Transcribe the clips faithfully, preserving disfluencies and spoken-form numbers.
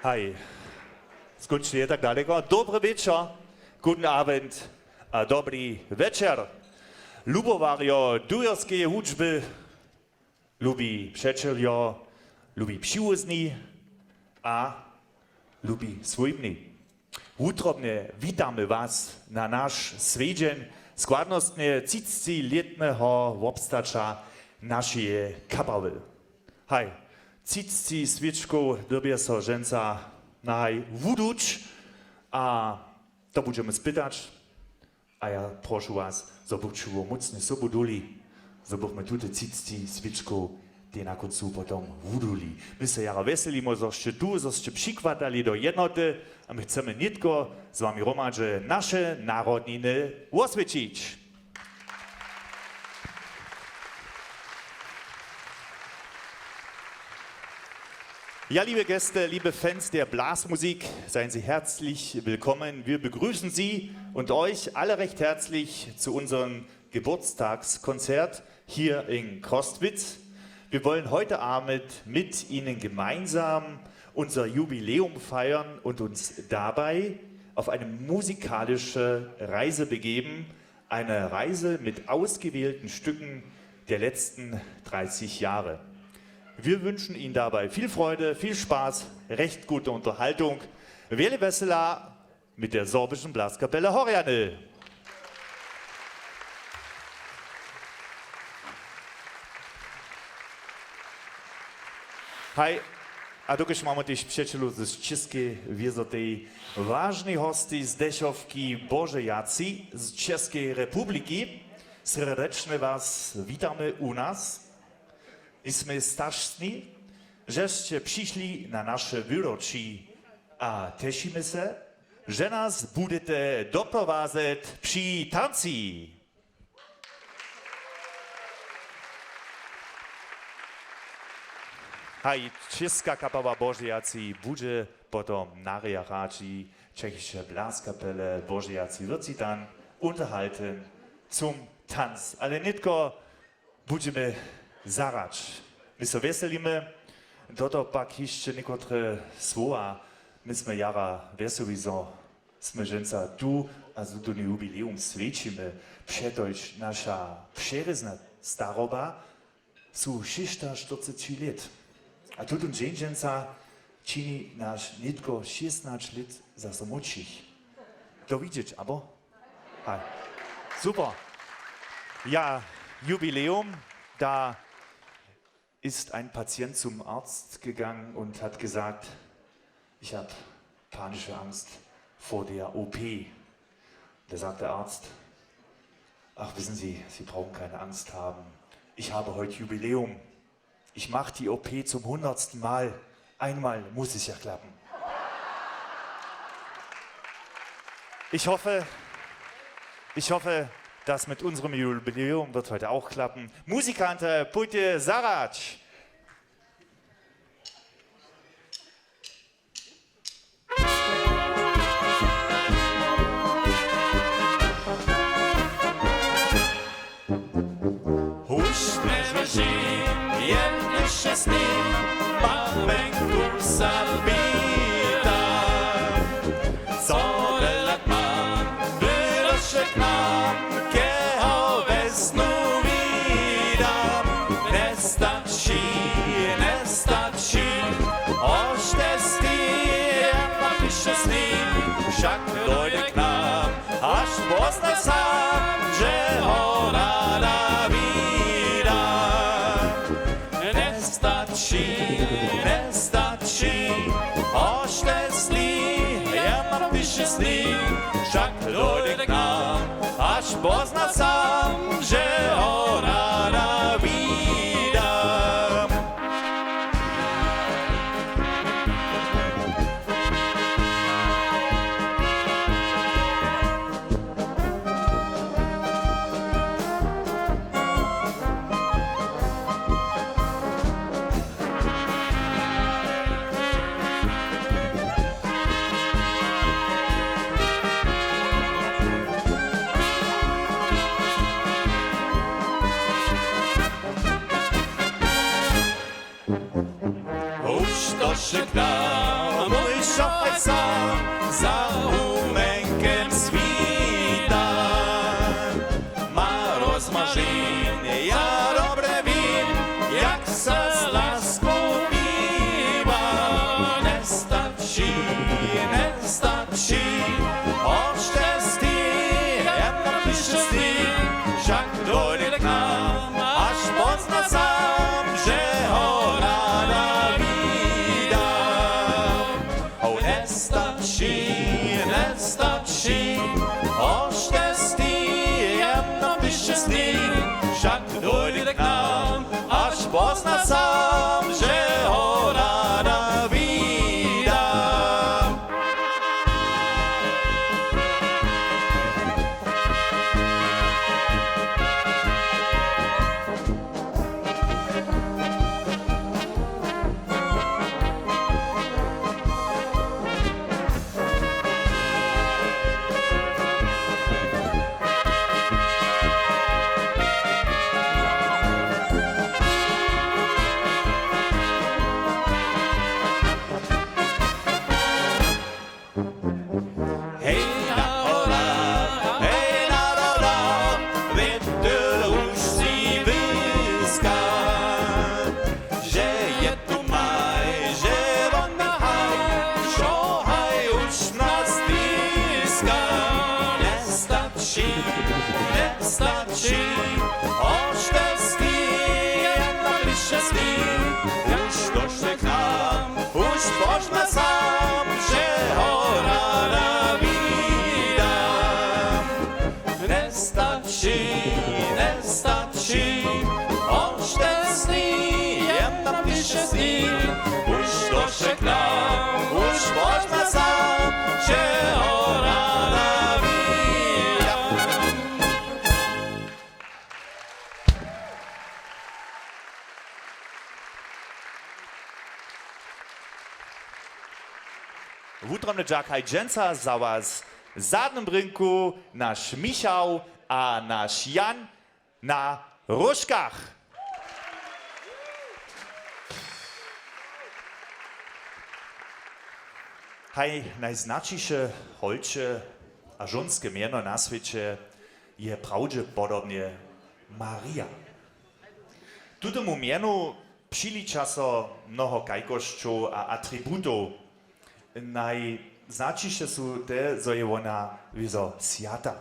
Haj, skónčili je tak daleko. Dobry wječor, guten Abend a dobri wječor. Lubowarjo dujerskeje hudźby, lubi přećeljo, lubi přiwozni a lubi swójbni. Wutrobnje witamy was na naš swjedźeń składnostnje třicci lětneho wobstaća našeje kapały. Haj, třicci swěčkow dyrbje so dźensa nahaj wuduć a to budźemy spytać. A ja prošu was, zo bychu mócnje sobu duli, zo bychmy tute třicci swěčkow tej na kóncu potom wuduli. My so jara wjeselimy, zo sće tu, zo sće přichwatali do jednoty a my chcemy nětko z wami hromadźe naše narodniny woswjećić. Ja, liebe Gäste, liebe Fans der Blasmusik, seien Sie herzlich willkommen. Wir begrüßen Sie und euch alle recht herzlich zu unserem Geburtstagskonzert hier in Crostwitz. Wir wollen heute Abend mit Ihnen gemeinsam unser Jubiläum feiern und uns dabei auf eine musikalische Reise begeben, eine Reise mit ausgewählten Stücken der letzten dreißig Jahre. Wir wünschen Ihnen dabei viel Freude, viel Spaß, recht gute Unterhaltung. Wjele wjesela mit der sorbischen Blaskapelle Horjany. Haj, a dokelž mamy tež přećelow z Českej wězo, tej wažnej hosći z Dešowki Božejaci z Českej republiki, srdečnje was witamy u nas. My smy stašni, žežće přišli na naše wyroči a tešimy se, że nas budete doprowazet při tanci. Haj, Česka kapała Božejaci budźe potom na rěja hraći Tschechische Blaskapelle Božejaci wird Sie dann unterhalten zum Tanz. Ale nětko budźemy zarać. My so wjeselimy. Do toho pak hišće někotre słowa. My smy jara wjeseli, zo smy dźensa tu a zo tón jubileum swjećimy. Přetož naša přerězna staroba su šěsćaštyrceći lět. A tutón dźeń dźensa čini naš nětko šěsnaće lět zaso młódšich. To widźeć, abo? Haj. Super. Ja, Jubiläum, da ist ein Patient zum Arzt gegangen und hat gesagt: „Ich habe panische Angst vor der O P.“ Da sagt der Arzt: „Ach, wissen Sie, Sie brauchen keine Angst haben. Ich habe heute Jubiläum. Ich mache die O P zum hundertsten Mal. Einmal muss es ja klappen.“ Ich hoffe, ich hoffe, das mit unserem Jubiläum wird heute auch klappen. Musikante, pójće zarać! přišli, wšak dojde k nam, až pozna sam, že ho rada widam. Huž to wšak dam, mój šochaj sam, za humenkem swita. Ma rozmažin, ja dobre wěm, jak so z lasku biwa. Njestaći, njestaći, ho šćesti, jedno přišesti, wšak dojde k nam, až pozna sam, że ho rada widam. O, njestaći, njestaći, ho šćesti, jedno přišesti, wšak dojde k nam, až pozna sam, że ho rada widam. Hej na hola, hej na dola, wětr huž sej wěska, że je tu maj, że wona haj, wšo haj huž nas stiska. Njestaći, njestaći, ho šćesti, jedno přišesti, huž došle k nam. Huž pozna sam, że ho rada widam. Njestaći, njestaći, ho šćesti, jedno přišesti, huž došle k nam. Huž pozna sam, że ho rada widam. Wutrobny dźak haj dźensa za was w zadnym rinku naš Michał a naš Jan na róžkach. Haj, najznaćiše holče a žónske mjeno na swěće je prawdźepodobnje Marija. Tutemu mjenu přiliča so mnoho kajkosćow a atributow. Najznaćiše su te, zo je wona wězo swjata.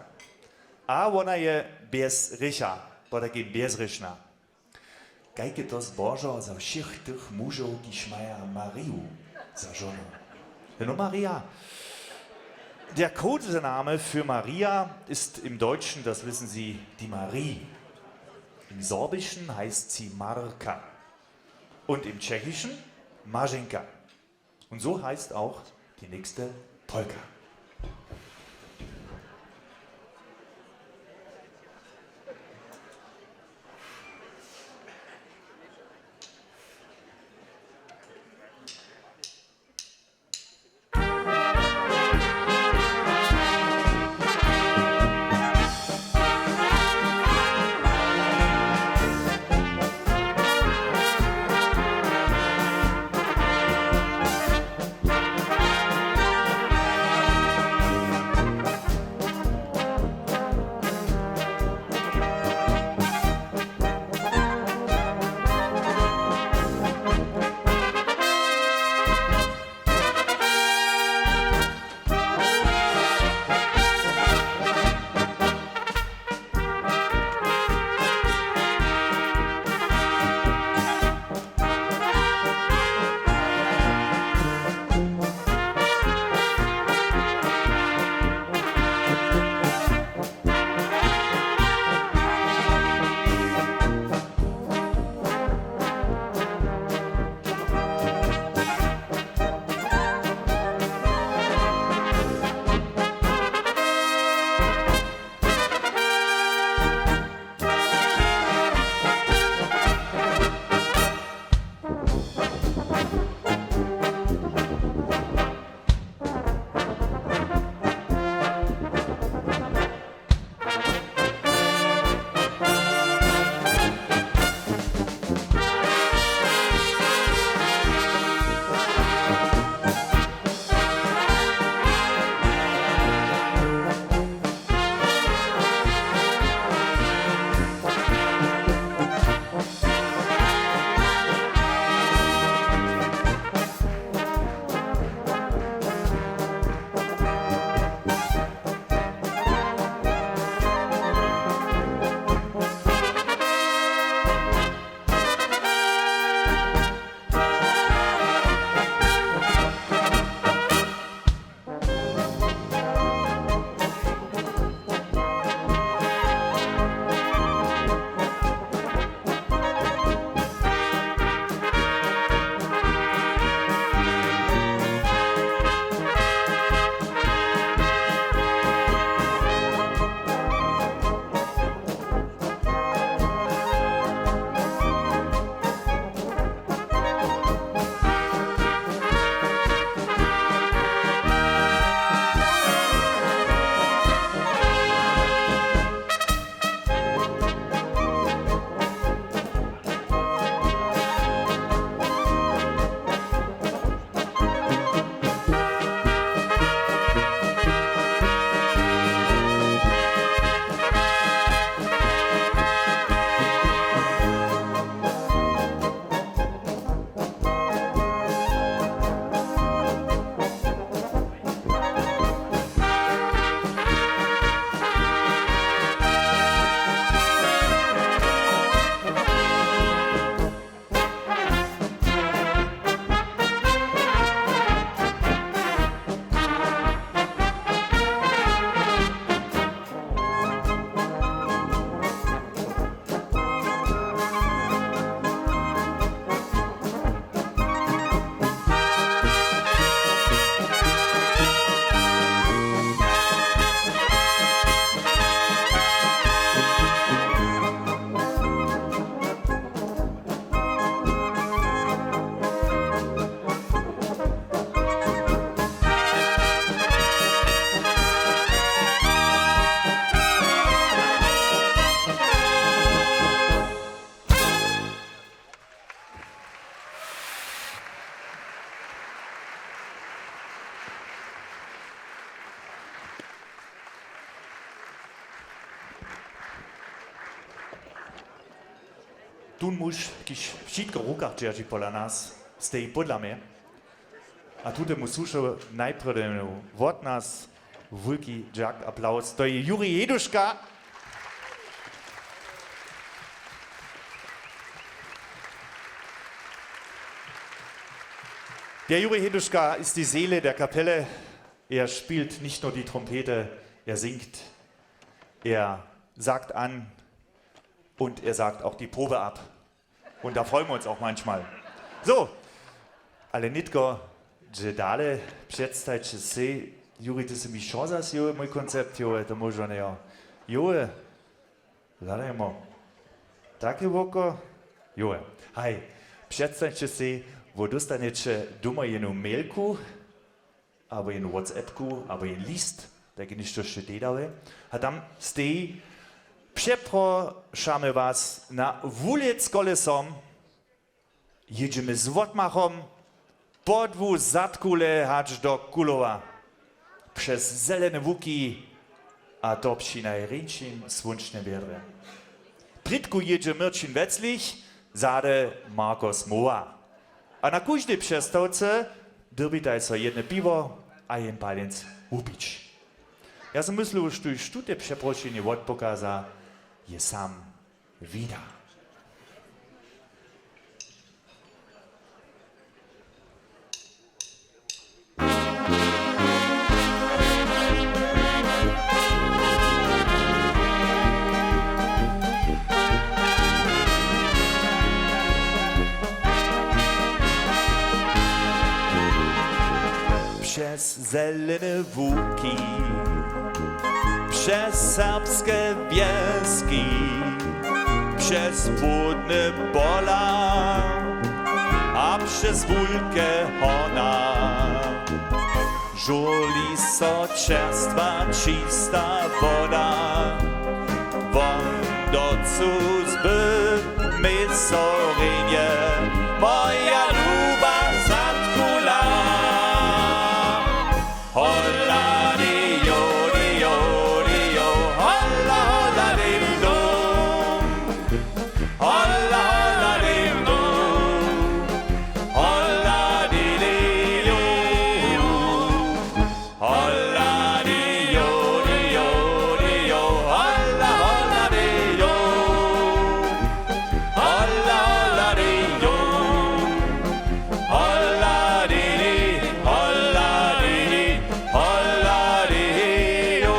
A wona je bjez hrěcha, potajkim bjezhrěšna. Kajke to zbožo za wšěch tych mužow, kiž maja Mariju za žonu. No, Maria. Der Codename für Maria ist im Deutschen, das wissen Sie, die Marie. Im Sorbischen heißt sie Marka und im Tschechischen Marzenka. Und so heißt auch die nächste Polka. Tón muž, kiž wšitko w rukach dźerži pola nas, steji podla mje. A tutemu słušo najprjedy wot nas wulki dźak, aplauz. To je Juri Heduška. Der Juri Heduška ist die Seele der Kapelle. Er spielt nicht nur die Trompete, er singt, er sagt an und er sagt auch die Probe ab. Und da freuen wir uns auch manchmal. So, ale nětko dźe dale, předstajće sej, Juri, ty sy mi wšo zasy, jo, mój koncept, jo, to móžo, ne, jo. Jo, hladajmo. Take woko, jo. Haj, předstajće sej, wo dóstanjeće doma jenu mailku, abo jenu WhatsAppku, abo jen list, tak je něšto wšo tej dałe. A tam steji: Přeprošamy was na wulěc z kolesom. Jědźemy z wotmachom, podłu Zadkule hač do Kulowa, přez zelene łuki a to při najrjeńšim słónčnym wjedrje. Prědku jědźe Měrćin Weclich, zady Marko Smoła. A na kóždej přestawce dyrbitaj so jedne piwo a jen paljenc wupić. Ja sym myslił, štóž tute přeprošenje wotpokaza, je sam wida. Přez zelene łuki, přez serbske wjeski, přez płódne pola a přez wulke horna. Žurli so čerstwa, čista woda, won do cuzby, my so rjenje, moja luba Zadkula. Hola, di, jo, di, jo, di, jo, hola, hola, di, di, do. Hola, hola, di, do. Hola, di, di, yo. Hola, di, yo, di, yo, di, yo. Hola, hola, di, yo. Hola, hola, di, yo. Hola, di, di, hola, di, di, hola, di, yo.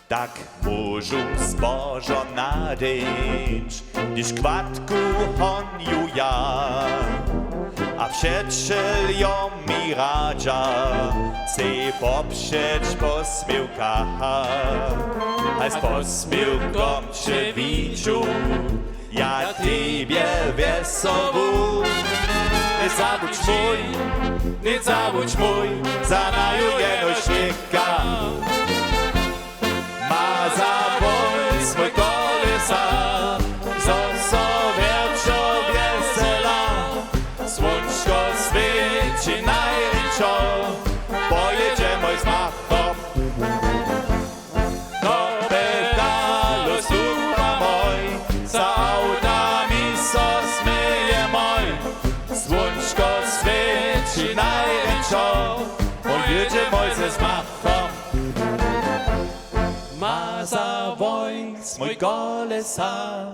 Tak móžu zbožo nadejć, hdyž kładku honju ja. A přećeljo mi radźa, sej popřeć posměwka, haj z posměwkom će widźu. Ja tebje wjesołu, njezabudź mój, njezabudź mój, za naju jenož něka. Ma za wójc mój kolesa, zo so wječor wjesela, słónčko swěći najrěčo, pojědźemoj z machom. Do pedalu stupamoj, za awtami so smějemoj. Słónčko swěći najrjeńšo, pojědźemoj ze zmachom. Ma za wójc mój kolesa,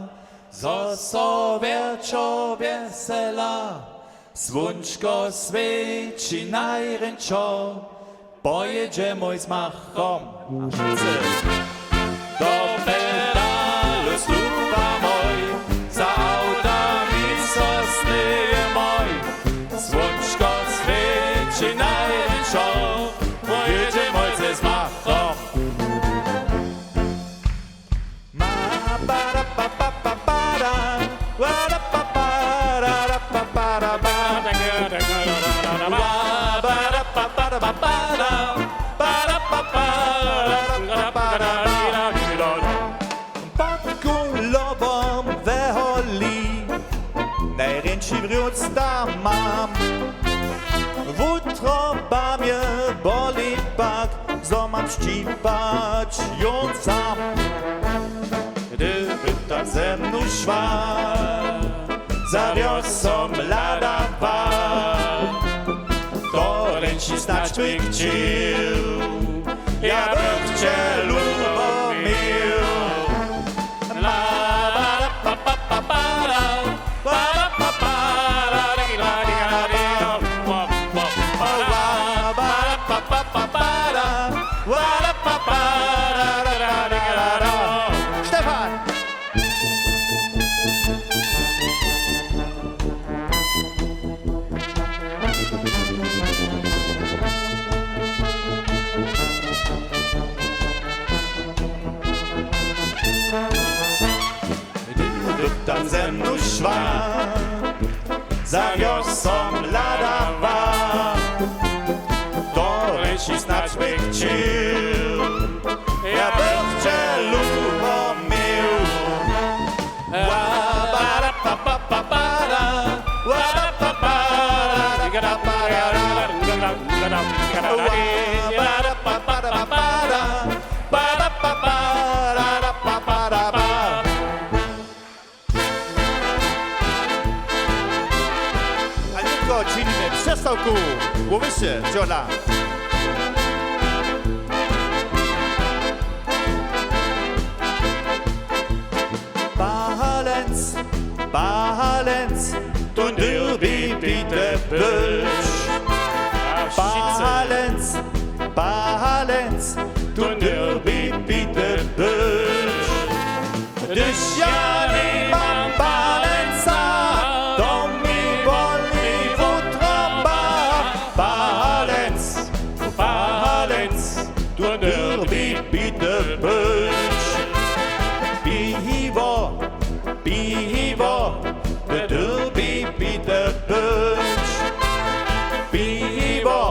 zo so wječor wjesela. Słónčko swěći najrjeńšo, pojědźemoj z machom. A wšitcy. Do pedalu stupamoj, za awtami so smějemoj. Słónčko swěći najrjeńšo, pojědźemoj ze zmachom. Pod kulowom we holi najrjeńši wrjóc tam mam. Wut Roba mje boli pak, zo mam šćipać jón sam. Hdy by tam ze mnu šła, zawjazł som lada wa. To rěči snadź bych ćił, ja bych će lubomił. Stefan! Hdy by tam ze mnu šła, zawjazł som lada wa. To rěči snadź bych ćił, ja bych će lubomił. A nětko činimy přestawku wo wyše, čola. Palenc, palenc, tu dyrbi bitte być. Palenc, palenc, tu dyrbi bitte być. Hdyž ja nimam palenca, to mi boli wutroba. Palenc, palenc, tu dyrbi bitte być. Piwo, piwo, tu dyrbi bitte być. Piwo,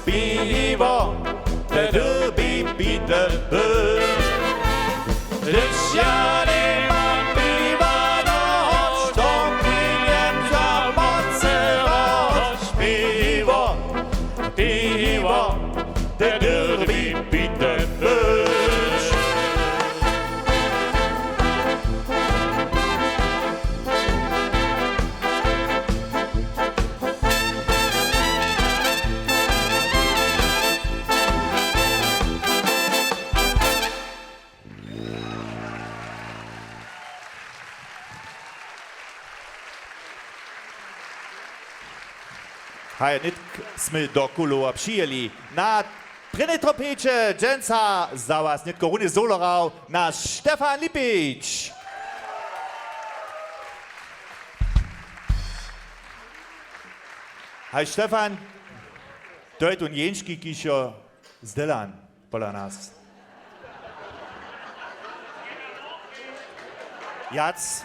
piwo, tu dyrbi bitte być. Hdyž ja nimam piwa dost, to mi njemza mocy rost. Piwo, piwo, tu dyrbi bitte być. Haj, nětk smy do Kulowa přijěli. Na prěnjej trompeće dźensa za was nětko runje zdołorał naš Stefan Lipić. Haj, Stefan, to je tón jeńški, kiž jo zdylan. Pola nas. Jac.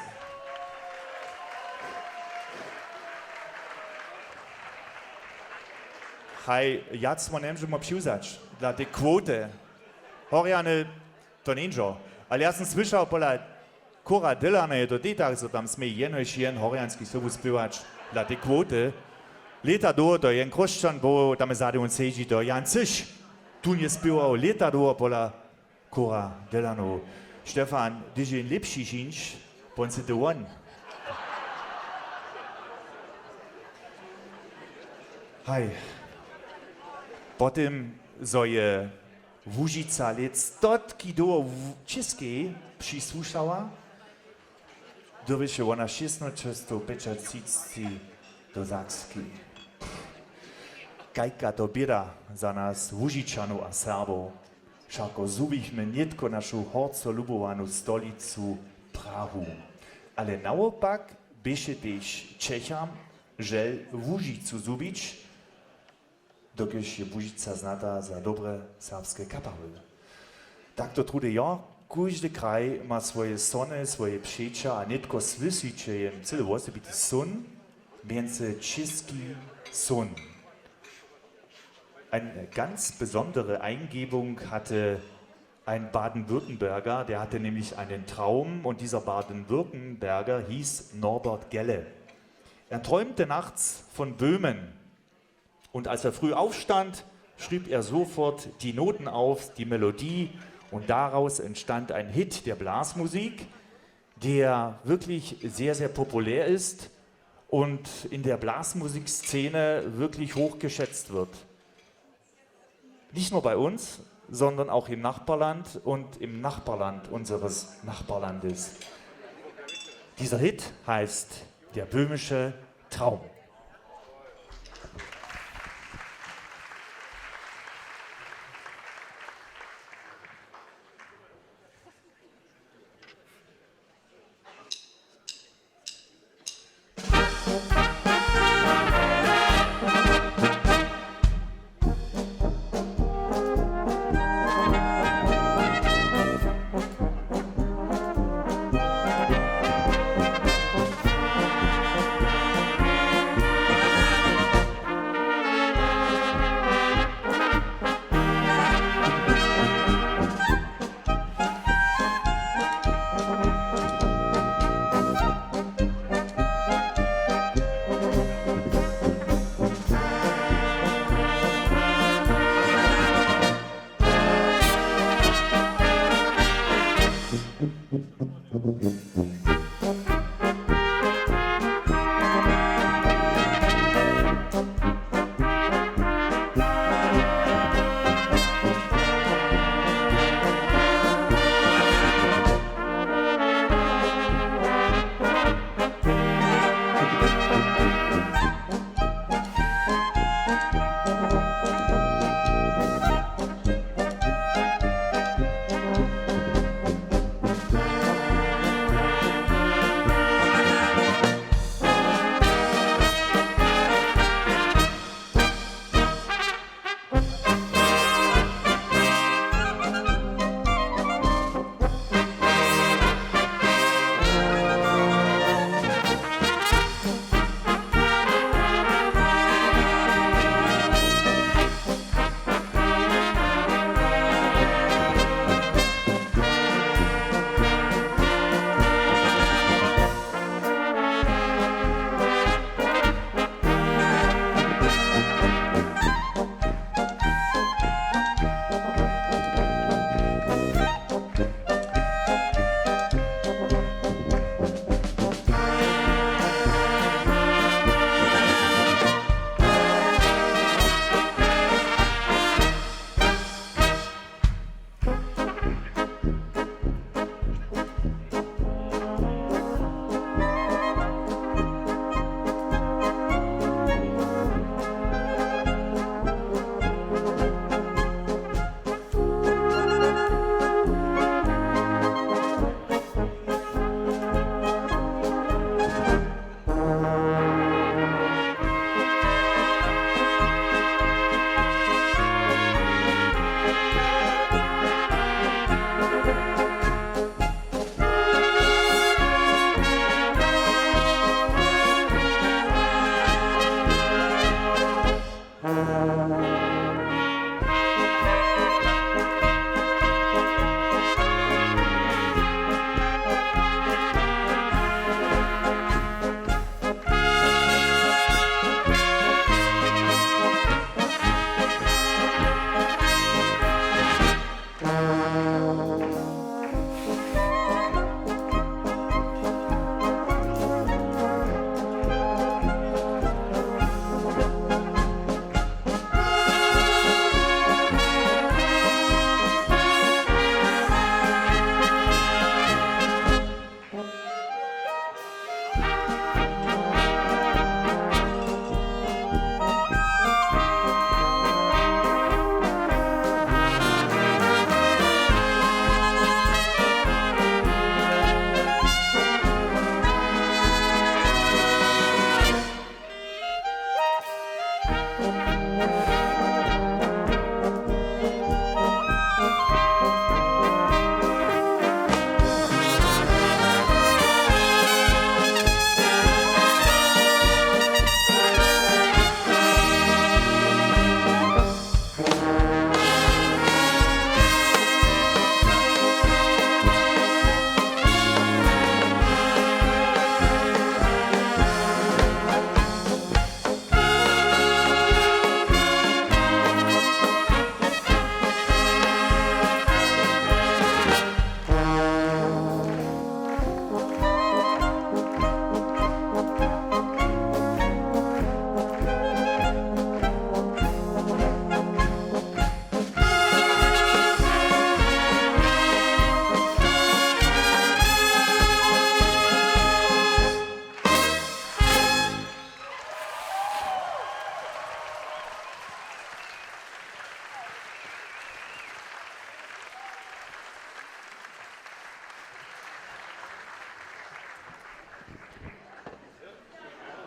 Haj, jac mo njemóžemo přiwzać dla tej kwoty. Horjany, to njeńdźo. Ale ja sym słyšał pola Chóra Dylanow je to tež tak, zo tam směje jenož jen horjanski sobu spěwać dla tej kwoty. Lěta dołho to jen Chróšćan był, tam je zady wón sedźi, to Jan Cyš. Tón je spěwał lěta dołho pola chóra Dylanow. Stefan, hdyž je jen lěpši hinč, pon sy ty won. Haj. Potom, zo je Łužica lět stotki dołho w Čěskej přisłušała, dyrbiše wona šěsnasćestowpjećatřicci do Sakskej. Kajka to běda za nas Łužičanow a Serbow. Wšako zhubichmy nětko našu horco lubowanu stolicu Prahu. Ale nawopak běše tež Čecham žel Łužicu zhubić, dokelž je Łužica znata za dobre serbske kapary. Tak to trudy jo, kóždy kraj ma swoje sony, swoje přeća a nětko słyšiće jen cyle wosebity són, mjency Čěski són. Eine ganz besondere Eingebung hatte ein Baden-Württemberger, der hatte nämlich einen Traum und dieser Baden-Württemberger hieß Norbert Gelle. Er träumte nachts von Böhmen. Und als er früh aufstand, schrieb er sofort die Noten auf, die Melodie, und daraus entstand ein Hit der Blasmusik, der wirklich sehr, sehr populär ist und in der Blasmusikszene wirklich hoch geschätzt wird. Nicht nur bei uns, sondern auch im Nachbarland und im Nachbarland unseres Nachbarlandes. Dieser Hit heißt Der böhmische Traum.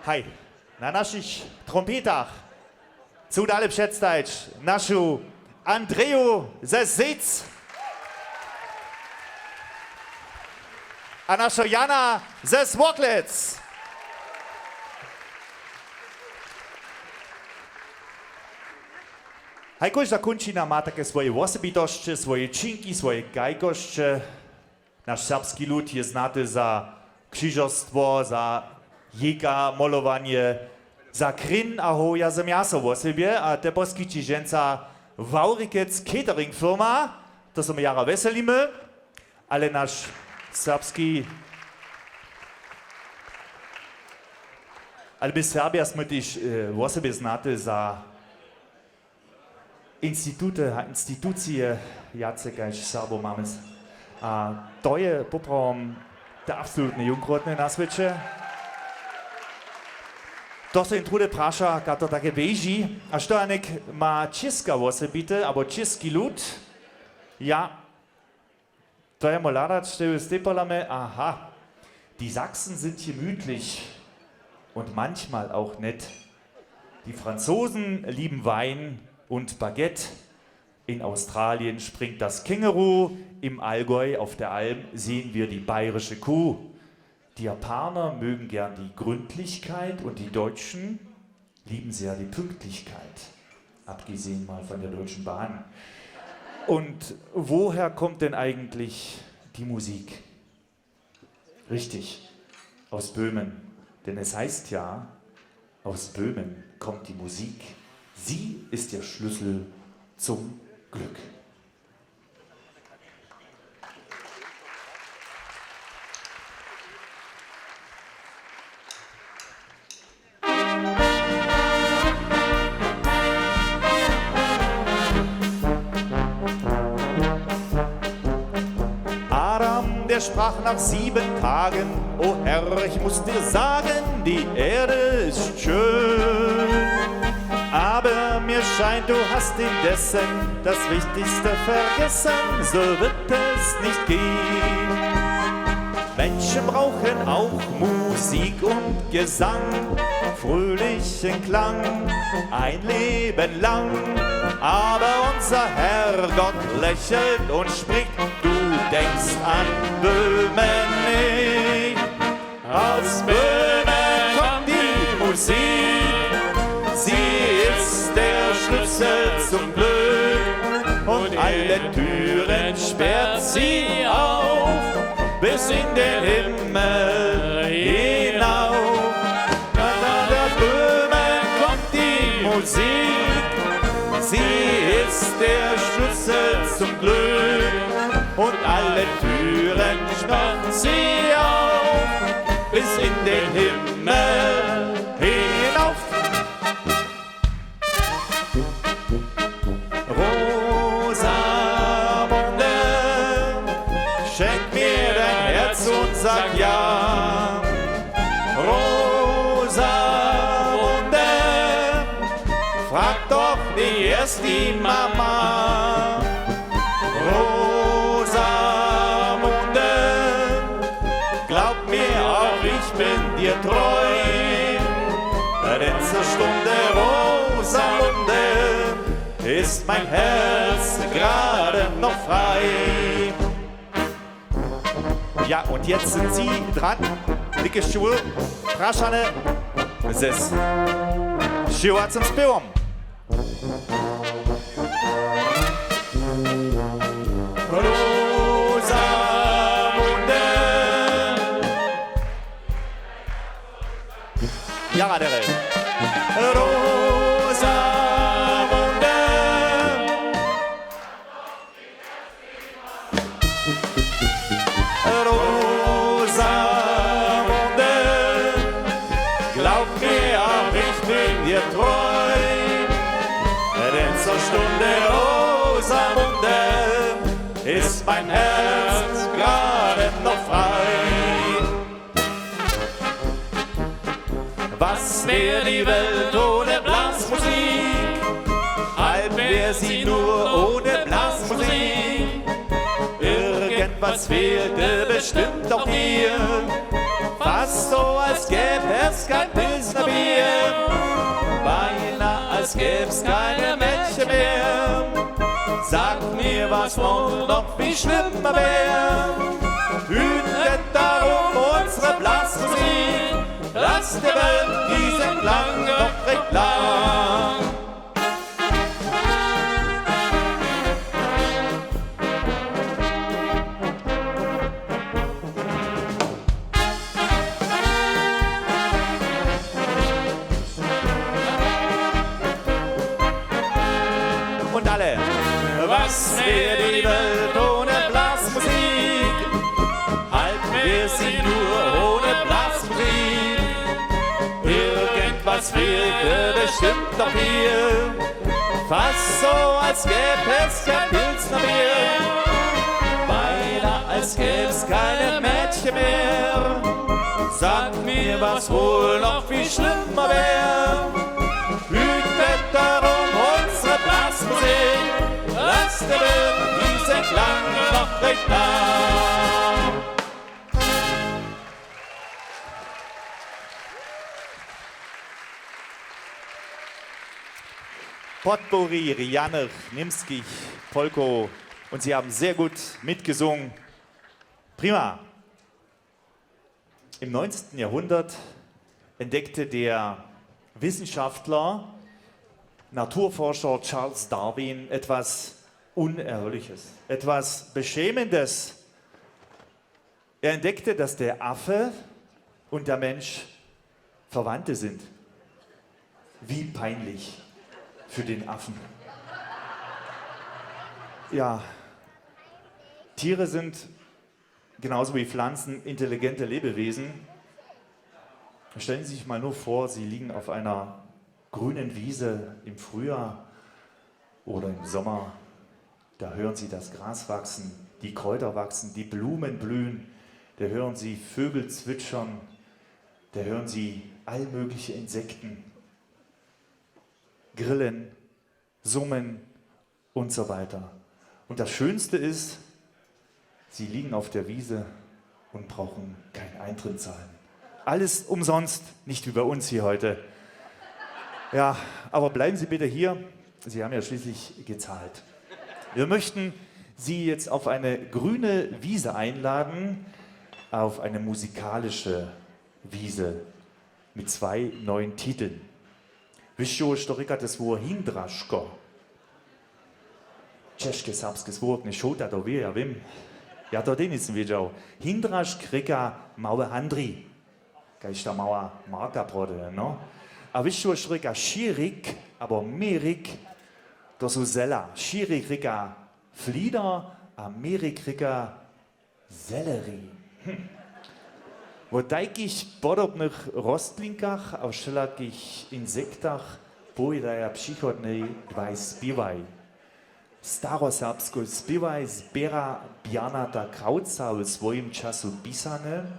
Haj, na našich trompetach chcu dale předstajić našu Andreju ze Zejc a našo Jana ze Słoklec. Haj, kóžda kónčina ma take swoje wosebitosće, swoje ćinki, swoje kajkosće. Naš serbski lud je znaty za křižerstwo, za jejka, molowanje, za kryn a hołowjaze mjaso wosebje. A te poskići dźensa Wawrikec catering firma. To so my jara wjeselimy. Ale naš serbski, ale my Serbja smy tež, e, wosebje znaty za instituty a institucije, wjace kaž Serbow mamy s-, a to je poprawom te absolutne junkrotne na swěće. To so jen druhdy praša, kaž to take běži. A što Janek ma Čěska wosebite, abo čěski lud? Ja, to je mój hladač, te stepalamy, aha. Die Sachsen sind gemütlich und manchmal auch nett. Die Franzosen lieben Wein und Baguette. In Australien springt das Känguru, im Allgäu auf der Alm sehen wir die bayerische Kuh. Die Japaner mögen gern die Gründlichkeit und die Deutschen lieben sehr die Pünktlichkeit, abgesehen mal von der Deutschen Bahn. Und woher kommt denn eigentlich die Musik? Richtig, aus Böhmen. Denn es heißt ja, aus Böhmen kommt die Musik. Sie ist der Schlüssel zum Glück. Adam, der sprach nach sieben Tagen: „O Herr, ich muss dir sagen, die Erde ist schön. Aber mir scheint, du hast indessen das Wichtigste vergessen, so wird es nicht gehen. Menschen brauchen auch Musik und Gesang, fröhlichen Klang ein Leben lang. Aber unser Herrgott lächelt und spricht: Du denkst an Böhmen nicht. Aus Böhmen kommt die Musik, sie ist der Schlüssel zum Glück. Und alle Türen sperrt sie auf, bis in den Himmel hinauf. Aus Böhmen kommt die Musik, sie ist der Schlüssel zum Glück. Und alle Türen sperrt sie auf, bis in den Himmel hinauf. Rosamunde, schenk mir dein Herz und sag ja. Rosamunde, frag doch nicht erst die Mama. Rosamunde, glaub mir, auch ich bin dir treu. Denn zur Stunde, Rosamunde, ist mein Herz gerade noch frei. Ja, und jetzt sind Sie dran. Lücke Schuhe, Praschane, zes. Schuhe zum Spiewom. Rosamunde. Jara derje. Rosamunde. Rosamunde, glaub mir, auch ich bin dir treu. Denn zur Stunde, Rosamunde, ist mein Herz gerade noch frei. Was wär die Welt ohne Blasmusik? Alt wär sie nur ohne Blasmusik. Irgendwas fehlte bestimmt auch dir. So als gäb es kein Pilsner Bier, beinahe als gäb's keine Mädchen mehr. Sag mir, was wohl noch viel schlimmer wär. Hütet darum unsere Blasmusik, lasst der Welt diesen Klang noch recht lang. Und alle. Was wäre die Welt ohne Blasmusik? Halt wäre sie nur ohne Blasmusik. Irgendwas fehlte bestimmt noch hier. Fast so, als gäb es kein Pilsner Bier. Beinahe, als gäb's keine Mädchen mehr. Sag mir, was wohl noch viel schlimmer wär. Hütet darum unsere Blasmusik. Lasst der Welt diesen Klang noch recht lang. Potpourri Rjanych, Němskich, Polkow. Und sie haben sehr gut mitgesungen. Prima. Im neunzehnten Jahrhundert entdeckte der Wissenschaftler, Naturforscher Charles Darwin etwas Unerhörliches, etwas Beschämendes. Er entdeckte, dass der Affe und der Mensch Verwandte sind. Wie peinlich für den Affen. Ja, Tiere sind genauso wie Pflanzen intelligente Lebewesen. Stellen Sie sich mal nur vor, Sie liegen auf einer grünen Wiese im Frühjahr oder im Sommer. Da hören Sie das Gras wachsen, die Kräuter wachsen, die Blumen blühen. Da hören Sie Vögel zwitschern. Da hören Sie all mögliche Insekten, Grillen, Summen und so weiter. Und das Schönste ist, Sie liegen auf der Wiese und brauchen keinen Eintritt zahlen. Alles umsonst, nicht wie bei uns hier heute. Ja, aber bleiben Sie bitte hier. Sie haben ja schließlich gezahlt. Wir möchten Sie jetzt auf eine grüne Wiese einladen, auf eine musikalische Wiese mit zwei neuen Titeln. Wy sće, što rěkate słowo Hindraško? Ćežke serbske słowo, knješ Šołta to wě, ja wěm. Ja to tež njejsym wědźał. Hindrašk rěka mały handrij. Kaž ta mała marka prody, no. A wy sće, što rěka širik abo měrik? To su zela. Širik rěka flieder a měrik rěka Selery. Hm. Wo tajkich podobnych rostlinkach a wšelakich insektach powědaja přichodnej dwaj spěwaj. Staroserbsku spěwaj zběra Bjarnata Krawca w swojim času pisane,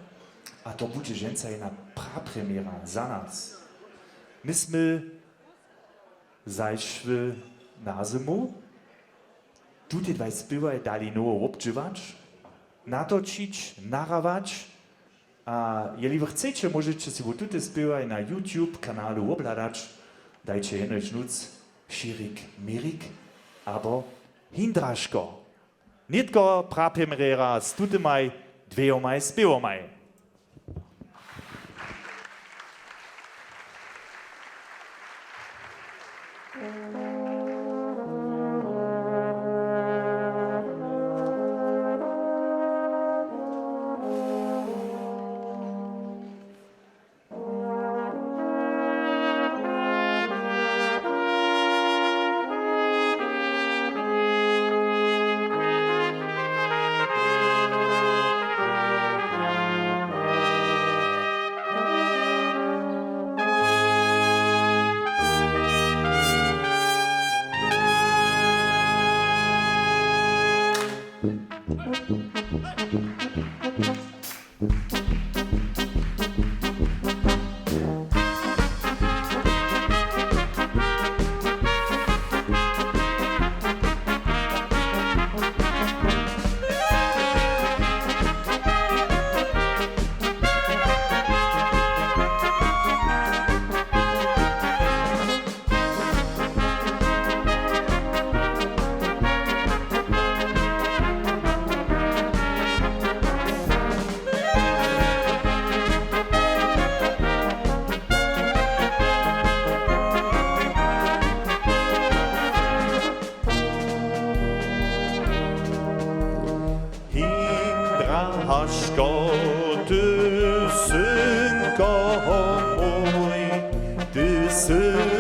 a to budźe dźensa jedna prapremjera za nas. My smy zašły na zymu. Tute dwaj spěwaj dali nowo wobdźěłać, natočić, nahrawać. A jeli wy chceće, móžeće sej wot tute spěwaj na YouTube kanalu wobhladać. Dajće jenož nutř Širik Mirik abo Hindraško. Nětko prapremjera z tutemaj dwěmaj spěwomaj.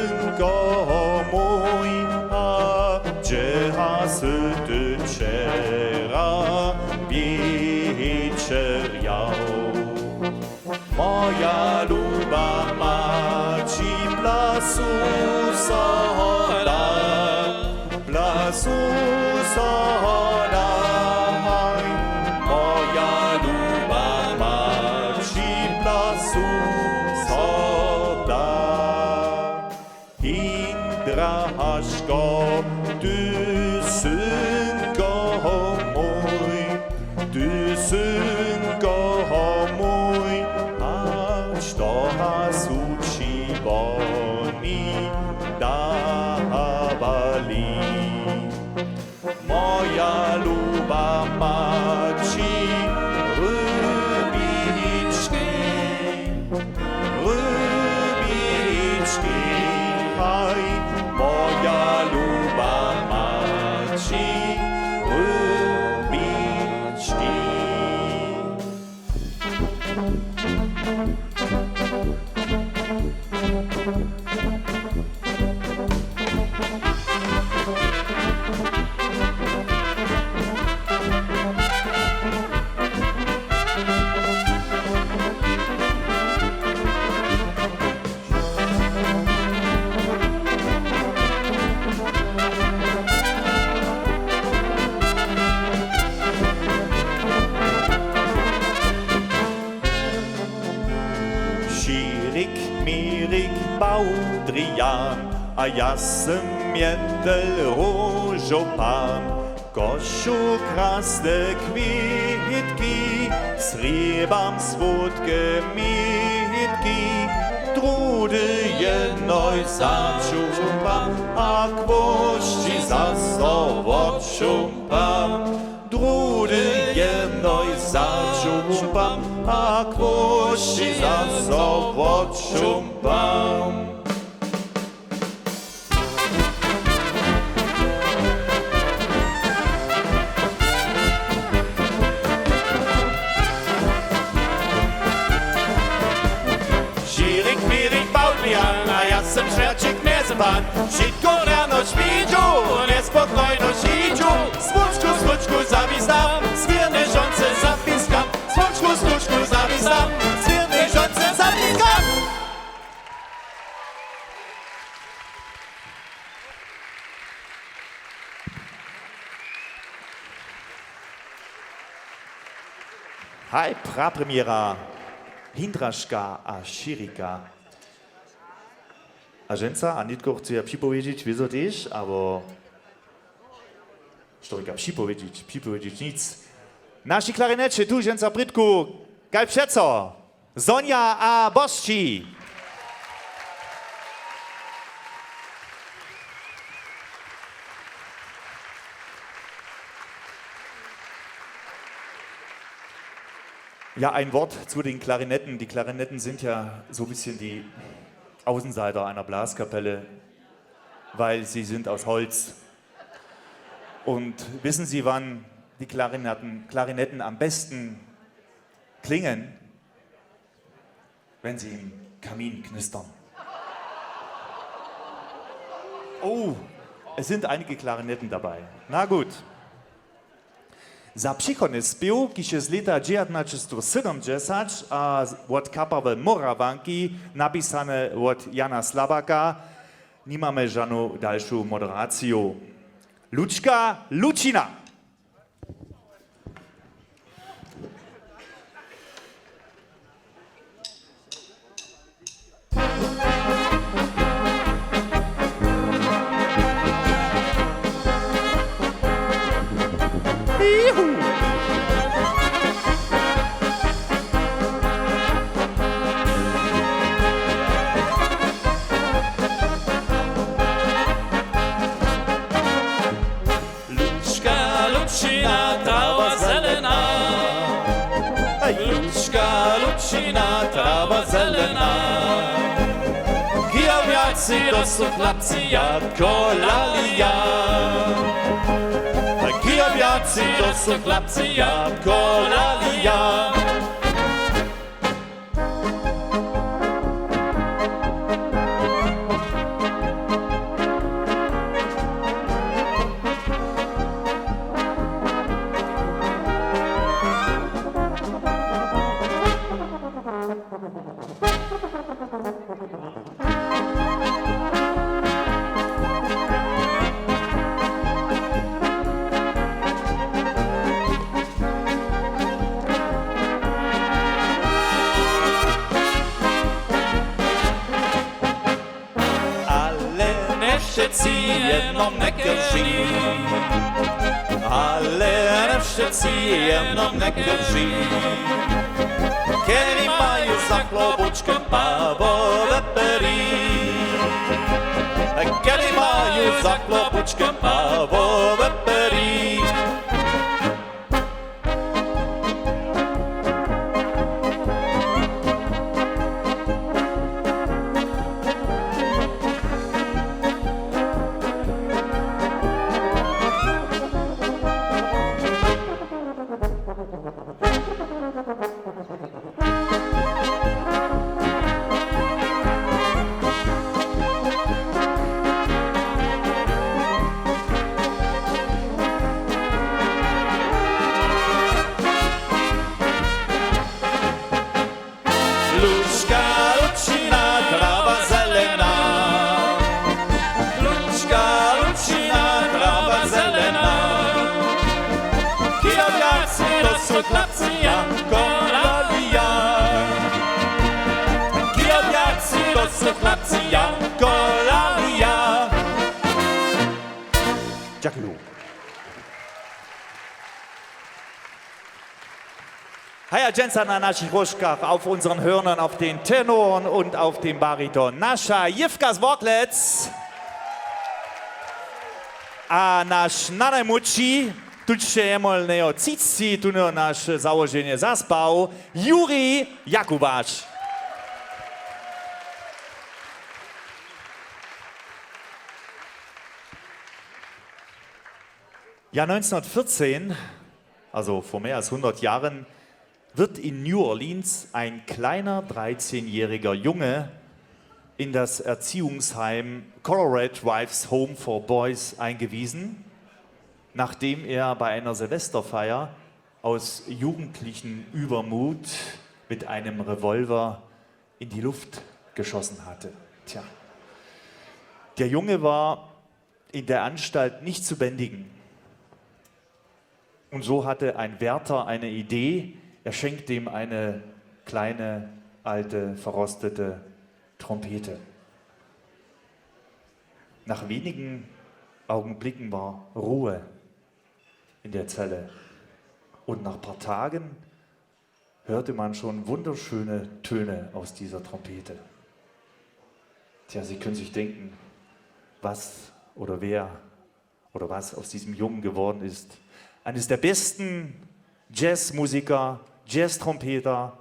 Synko mój, a hdźe ha sy ty wčera wječerjał? Moja luba, ma ći plasu so da, plasu so da, moja luba, ma ći plasu so da. Hindraško, ty synko mój, ty synko mój, a što ha su ći woni dawali? Moja luba, ma ći rybički, rybički, haj, moja luba, ma ći rybički. Širik, Mirik, Baudrijan, a ja sym Mjendel, róžow pan. Košu krasne kwětki, srěbam słódke mětki, druhdy jenož začumpam, a k łóžči zaso wočumpam. Druhdy jenož začumpam, a k łóžči zaso wočumpam. Širik, Mirik, Baudrijan, a ja sym Šwjerčik, knjez pan. Wšitko rjano špidźu, njespokojno šidźu. Słódčku, słódčku zawisam, směrnej žonce zapiskam. Słódčku, słódčku zawisam, směrnej žonce zapiskam. Haj, prapremjera Hindraška a Širika. A ženca, a nětko chcu ja připowědźić, wězo tež, abo što rěka připowědźić, připowědźić nic. Naši klarineće, tu ženca prědku, kaj přeco. Sonja a Bosći. Ja, ein Wort zu den Klarinetten. Die Klarinetten sind ja so ein bisschen die Außenseiter einer Blaskapelle, weil sie sind aus Holz. Und wissen Sie, wann die Klarinetten, Klarinetten am besten klingen? Wenn sie im Kamin knistern. Oh, es sind einige Klarinetten dabei. Na gut. Za přichodny spěw, kiž je z lěta dźewjatnaćestow sydomdźesać a wot kapały Morawanki, napisany wot Jana Slabaka, nimamy žanu dalšu moderaciju. Lučka Lučina. Lučka, lučina, trawa zelena. Hej. Lučka, lučina, trawa zelena. Kija wjaci to su chlapci jako Lalija. Kija wjaci to su chlapci jako Lalija. Wšitcy, jenom někteři. Ale ne wšitcy, jenom někteři. Kedy mają za chlobučkem pawowe pery. Kedy mają za chlobučkem pawowe pery. Lučka, lučina, trawa zelena. Lučka, lučina, trawa zelena. Kijowjacy to su chlapcy, ja, kola ja. Kijowjacy to su chlapcy, ja, kola ja. Dźakuju. Heja dźensa na našich róžkach, auf unseren Hörnern, auf den Tenoren und auf dem Bariton, naša Jěwka z Wortlec a naš nanajmłódši, tuž sće jemol njeho třicci, tón naš załoženje zaspał, Juri Jakubaš. Ja, neunzehnhundertvierzehn, also vor mehr als hundert Jahren, wird in New Orleans ein kleiner dreizehnjähriger Junge in das Erziehungsheim Colorado Wives Home for Boys eingewiesen, nachdem er bei einer Silvesterfeier aus jugendlichem Übermut mit einem Revolver in die Luft geschossen hatte. Tja. Der Junge war in der Anstalt nicht zu bändigen. Und so hatte ein Wärter eine Idee. Er schenkte ihm eine kleine, alte, verrostete Trompete. Nach wenigen Augenblicken war Ruhe in der Zelle. Und nach ein paar Tagen hörte man schon wunderschöne Töne aus dieser Trompete. Tja, Sie können sich denken, was oder wer oder was aus diesem Jungen geworden ist. Eines der besten Jazzmusiker, Jazztrompeter,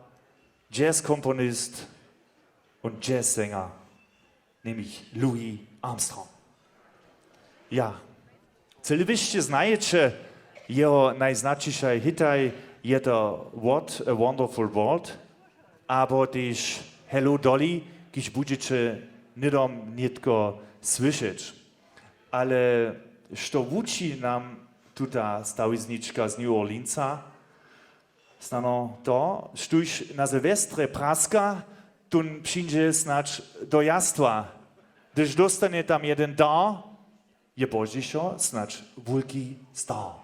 Jazzkomponist und Jazzsänger, nämlich Louis Armstrong. Ja, cyle wy sće znajeće jeho najznaćišej hitaj, je to What a Wonderful World, abo tež Hello Dolly, kiž budźeće hnydom nětko słyšeć. Ale što wuči nam tuta stawiznička z New Orleansa? Snano to, štóž na Sylwestrje praska, tón přińdźe snadź do jastwa. Hdyž dóstanje tam jedyn dar, je pozdźišo snadź wulki star.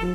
Haj,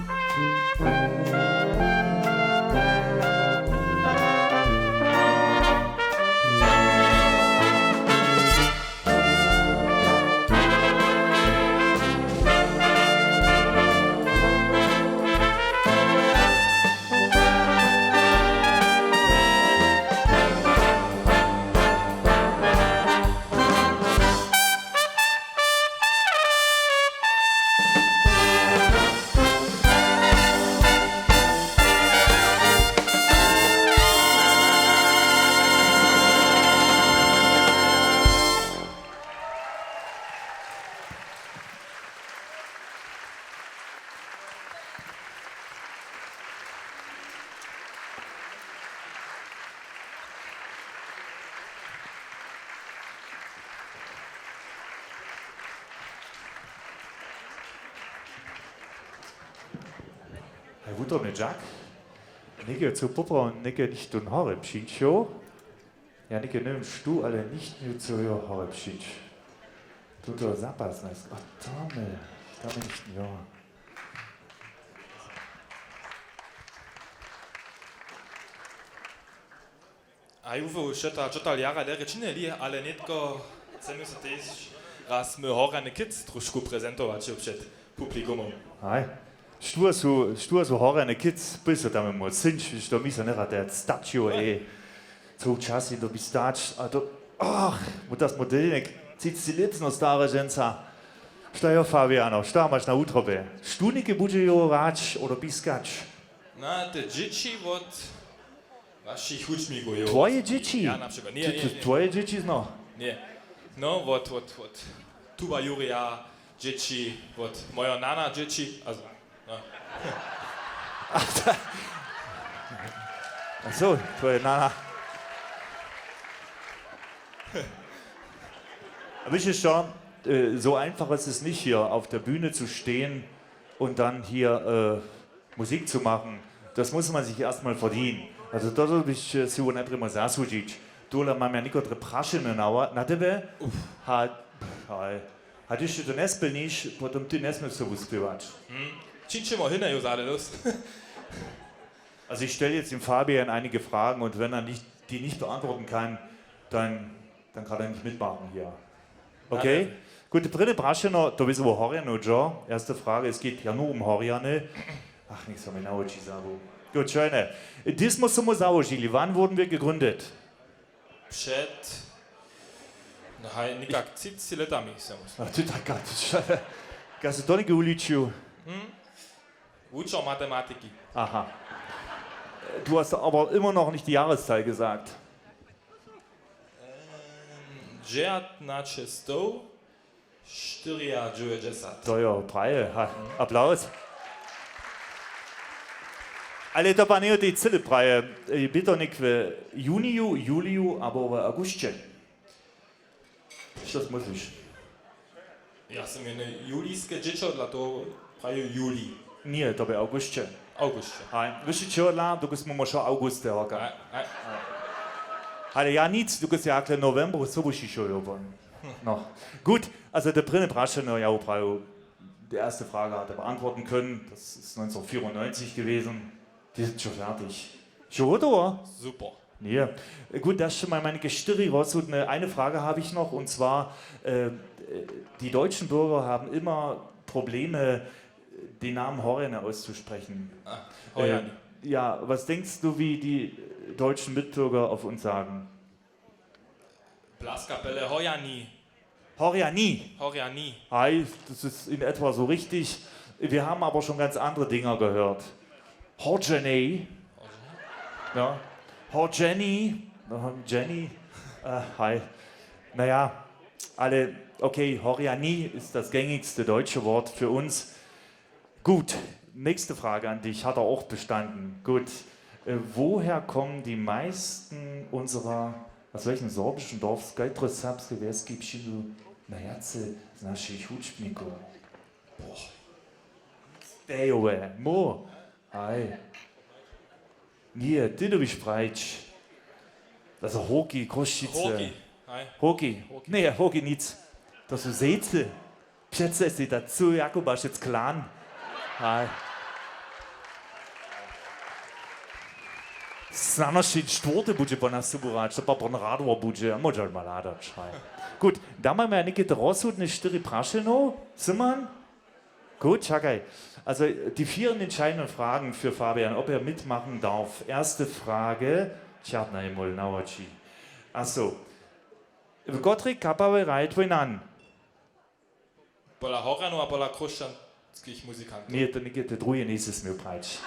wutrobny dźak. Něke chcu poprawom, něke nichtó hory přińdźeł. Ja něke njewěm štó, ale nichtó chce hory přińć. Tuto zapas, a tam je, tam je nichtó, jo. A ju wy wšetla, čotal jara derje činili, ale nětko chcemy so tež raz my Horjany Kids trošku prezentować před publikumom. Haj. Štó su, štó su Horjany Kids, pys so tam mó synč, to mi so njerad te stačiło, ej. Cołu čas je dobi stać, a to, ach, mu das modelnik, třiceći lětno stare ženca. Što jo, Fabiano, što maš na wutrobje? Štó něke budźe jo hrać, odo piskać? Na te dźěći wot Našich hudźbnikow, jo. Twoje dźěći? Ja, na přikład. Ně, ně, ně. Twoje dźěći, no. Ně. No, wot, wot, wot. Tuba Jurija, dźěći, wot. Mojo nana, dźěći. A, no. A so, twoje nana. A wiesz co? Äh, so einfach ist es nicht, hier auf der Bühne zu stehen und dann hier, äh, Musik zu machen, das muss man sich erstmal verdienen. Also to bych, äh, si wona prěmo zasłužić. Tule mam ja někotre prašeny na, na tebe. Ha, ha, a hdyž ty to njesplniš, potom ty njesměš sobu spěwać. Hm. Čińćemo hinajo zale los. Also ich stelle jetzt dem Fabian einige Fragen und wenn er nicht, die nicht beantworten kann, dann, dann kann er nicht mitmachen hier. Okay? Gut, prědne prašeno, to bě so Horjany, jo? Erste Frage, es geht ja nur um Horjany. Ach, nich so mi na oči zabył. Gut, schöne. Dys smo so mu załožili. Wann wurden wir gegründet? Před, no haj, někak třiceći letami, se musím. A ty tak, ty, kaj se to někdy uličił? Hm? Wučer matematiki. Aha. Du hast aber immer noch nicht die Jahreszahl gesagt. Ähm, dźewjatnaćestow štyriadźewjećdźesat. To jo, praje. Ha, aplauz. Ale to pa njejo tej cyle praje. Ej, bě to něk w juniju, juliju abo w awgusće? Što mysliš? Ja sam jedne julijske dźěćo, dla toho praju julij. Ně, to bě awgusće. Awgusće. A wiš, čehodla, dokud smo mošo awgust, te hoka. A, a. Ale ja nic, dokud se hakle nowembru sobu šišojo won. No, gut, also te prědne prašenje, ja, praju, die erste Frage hat er beantworten können, das ist neunzehnhundertvierundneunzig gewesen. Die sind schon fertig. Schon, oder? Super. Ja. Gut, das schon mal meine Gestirri rausholt. Eine, eine Frage habe ich noch, und zwar, äh, äh, die deutschen Bürger haben immer Probleme, den Namen Horjany auszusprechen. Ah, Horjany. Äh, ja, was denkst du, wie die deutschen Mitbürger auf uns sagen? Blaskapelle Horjani. Horjani. Horjani. Hi, das ist in etwa so richtig. Wir haben aber schon ganz andere Dinger gehört. Horjani. Ja. Horjani. Aha, Jenny. Äh, hi. Naja, alle, okay, Horjani ist das gängigste deutsche Wort für uns. Gut, nächste Frage an dich, hat er auch bestanden. Gut, äh, woher kommen die meisten unserer, aus welchem sorbischen Dorf, z kotreho serbskeho wjeska přińdu najwjace z našich hudźbnikow? Boah. Stejowe, mo, aj. Ně, ty dyrbiš prajić. Also Horki, Chrósćice. Horki, haj. Horki. Horki. Ně, Horki nic. To su Zejcy. Přece sej ta cyły Jakubašec klan. Haj. Snano sej štwórty budźe po nas tu hrać, to pa pon radło budźe, a móžel mal hladać, haj. Gut, da mamy někaj te rozsudne štyri prašenjow, Simon? Gut, čakaj. Also, die vier entscheidenden Fragen für Fabian, ob er mitmachen darf. Erste Frage, tschat na jemol na oči. Ach so. W kotrej kapałje hraje twój nan? Pola Horjanow a pola chróšćanskich muzikantow. Ně, to někde te druhe njejsy směł prać.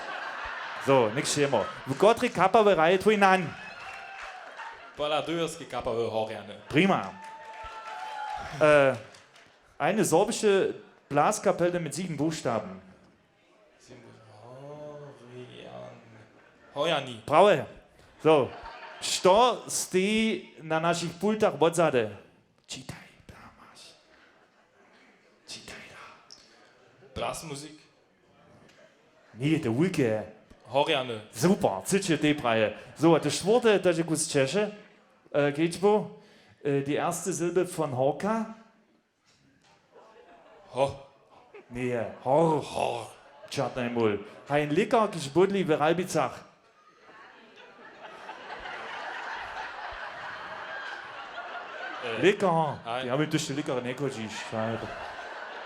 So, něk přijemo. W kotrej kapałje hraje twój nan? Pola dujerskej kapałje Horjany. Prima. Äh, eine sorbische Blaskapelle mit sieben Buchstaben. Horjany. Horjany. Prawe. So. Što steji na našich pultach wotzady? Čitaj, blamaš. Čitaj da. Blasmuzik. Ně, te wulke. Horjany. Super, cyće tej praje. So, a te štwórte, to je kus ćeše. Äh, kedźbu. Äh, die erste Silbe von Horka. Ho. Ně, hor. Hor. Tschat na jemol. Haj, ein Lěkar, kiž bydli w Ralbicach. Lěkar. Haj. Ja bym tu ešte lěkar njechodźiš.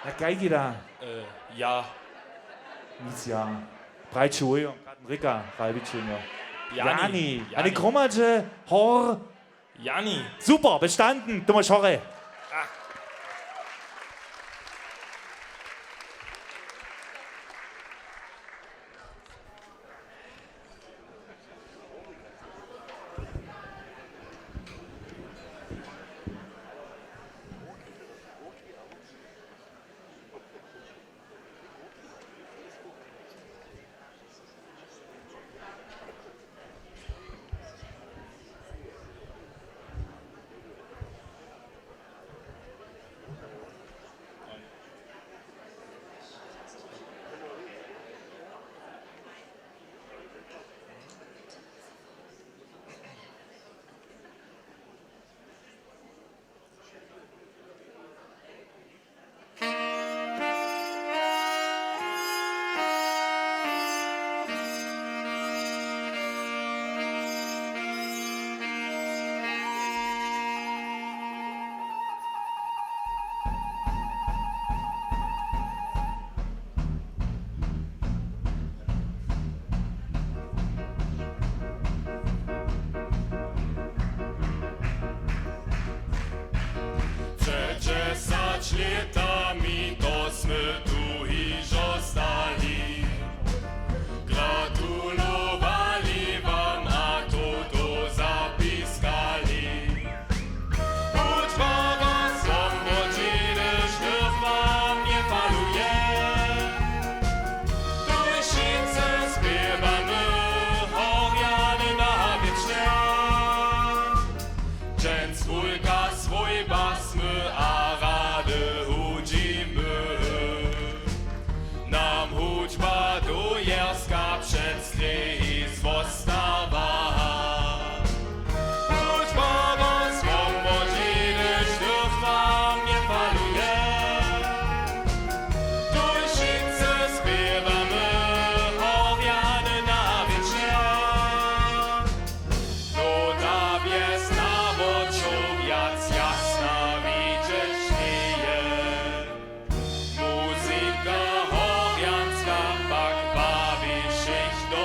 Na kaj da? Äh, ja. Nic ja. Prajče wojom, katen rěka, Ralbičenjo. Jani. Jani. Jani. Hromadźe, hor. Jani. Super, bestanden, Tomáš Horje. Před dźesać lětami to smy tu hižo stali. Gratulowali wam a to to zapiskali. Hudźba was wam wodźiny, štyrch wam njefaluje. Tuž wšitcy spěwamy, Horjany na wěčnje. Dźens wulka swójba smy a rady hudźimy. Nam hudźba dujerska před streji zwostawa. Hudźba was wam wodźiny, štyrch wam njefaluje. Tuž wšitcy spěwamy, Horjany na wěčnje. Nota bjez nawočow wjac jasna widźeć njeje. Muzika horjanska pak bawi wšěch do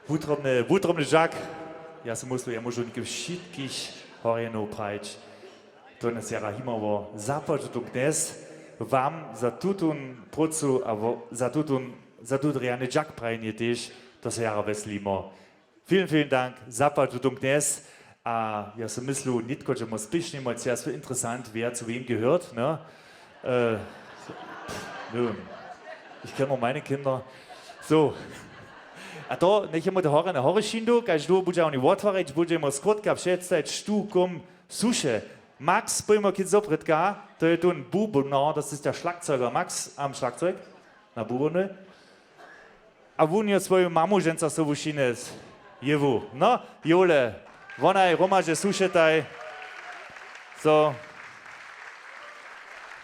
Wutrobny, wutrobny dźak. Ja so myslu, ja móžu něke wšitkich horjenow prajić. To nas jara himało. Zapłaću to knjez wam za tutón prócu a wo- za tutón, za tuto rjany dźak prajenje tež. To so jara wjeselimo. Vielen, vielen Dank. Zapłaću to knjez. A ja so myslu, nětko dźemo spěšnje, moj třeja so interesant, wer zu wem gehört, ne? Äh, pff, nö. Ich kenne meine Kinder. So. A to njechemo te horjene hory šindu, kaž dłuho budźa woni wotwarić, budźemo skrótka předstajić, štó kom suše. Max, pójmo kic doprědka, to je tón Bubo, no, das ist der Schlagzeuger. Max am Schlagzeug? Na Bubony? A wón jo swoju mamu ženca so wušinec. Jewu. No, Jole, wonaj hromadźe sušetaj. So.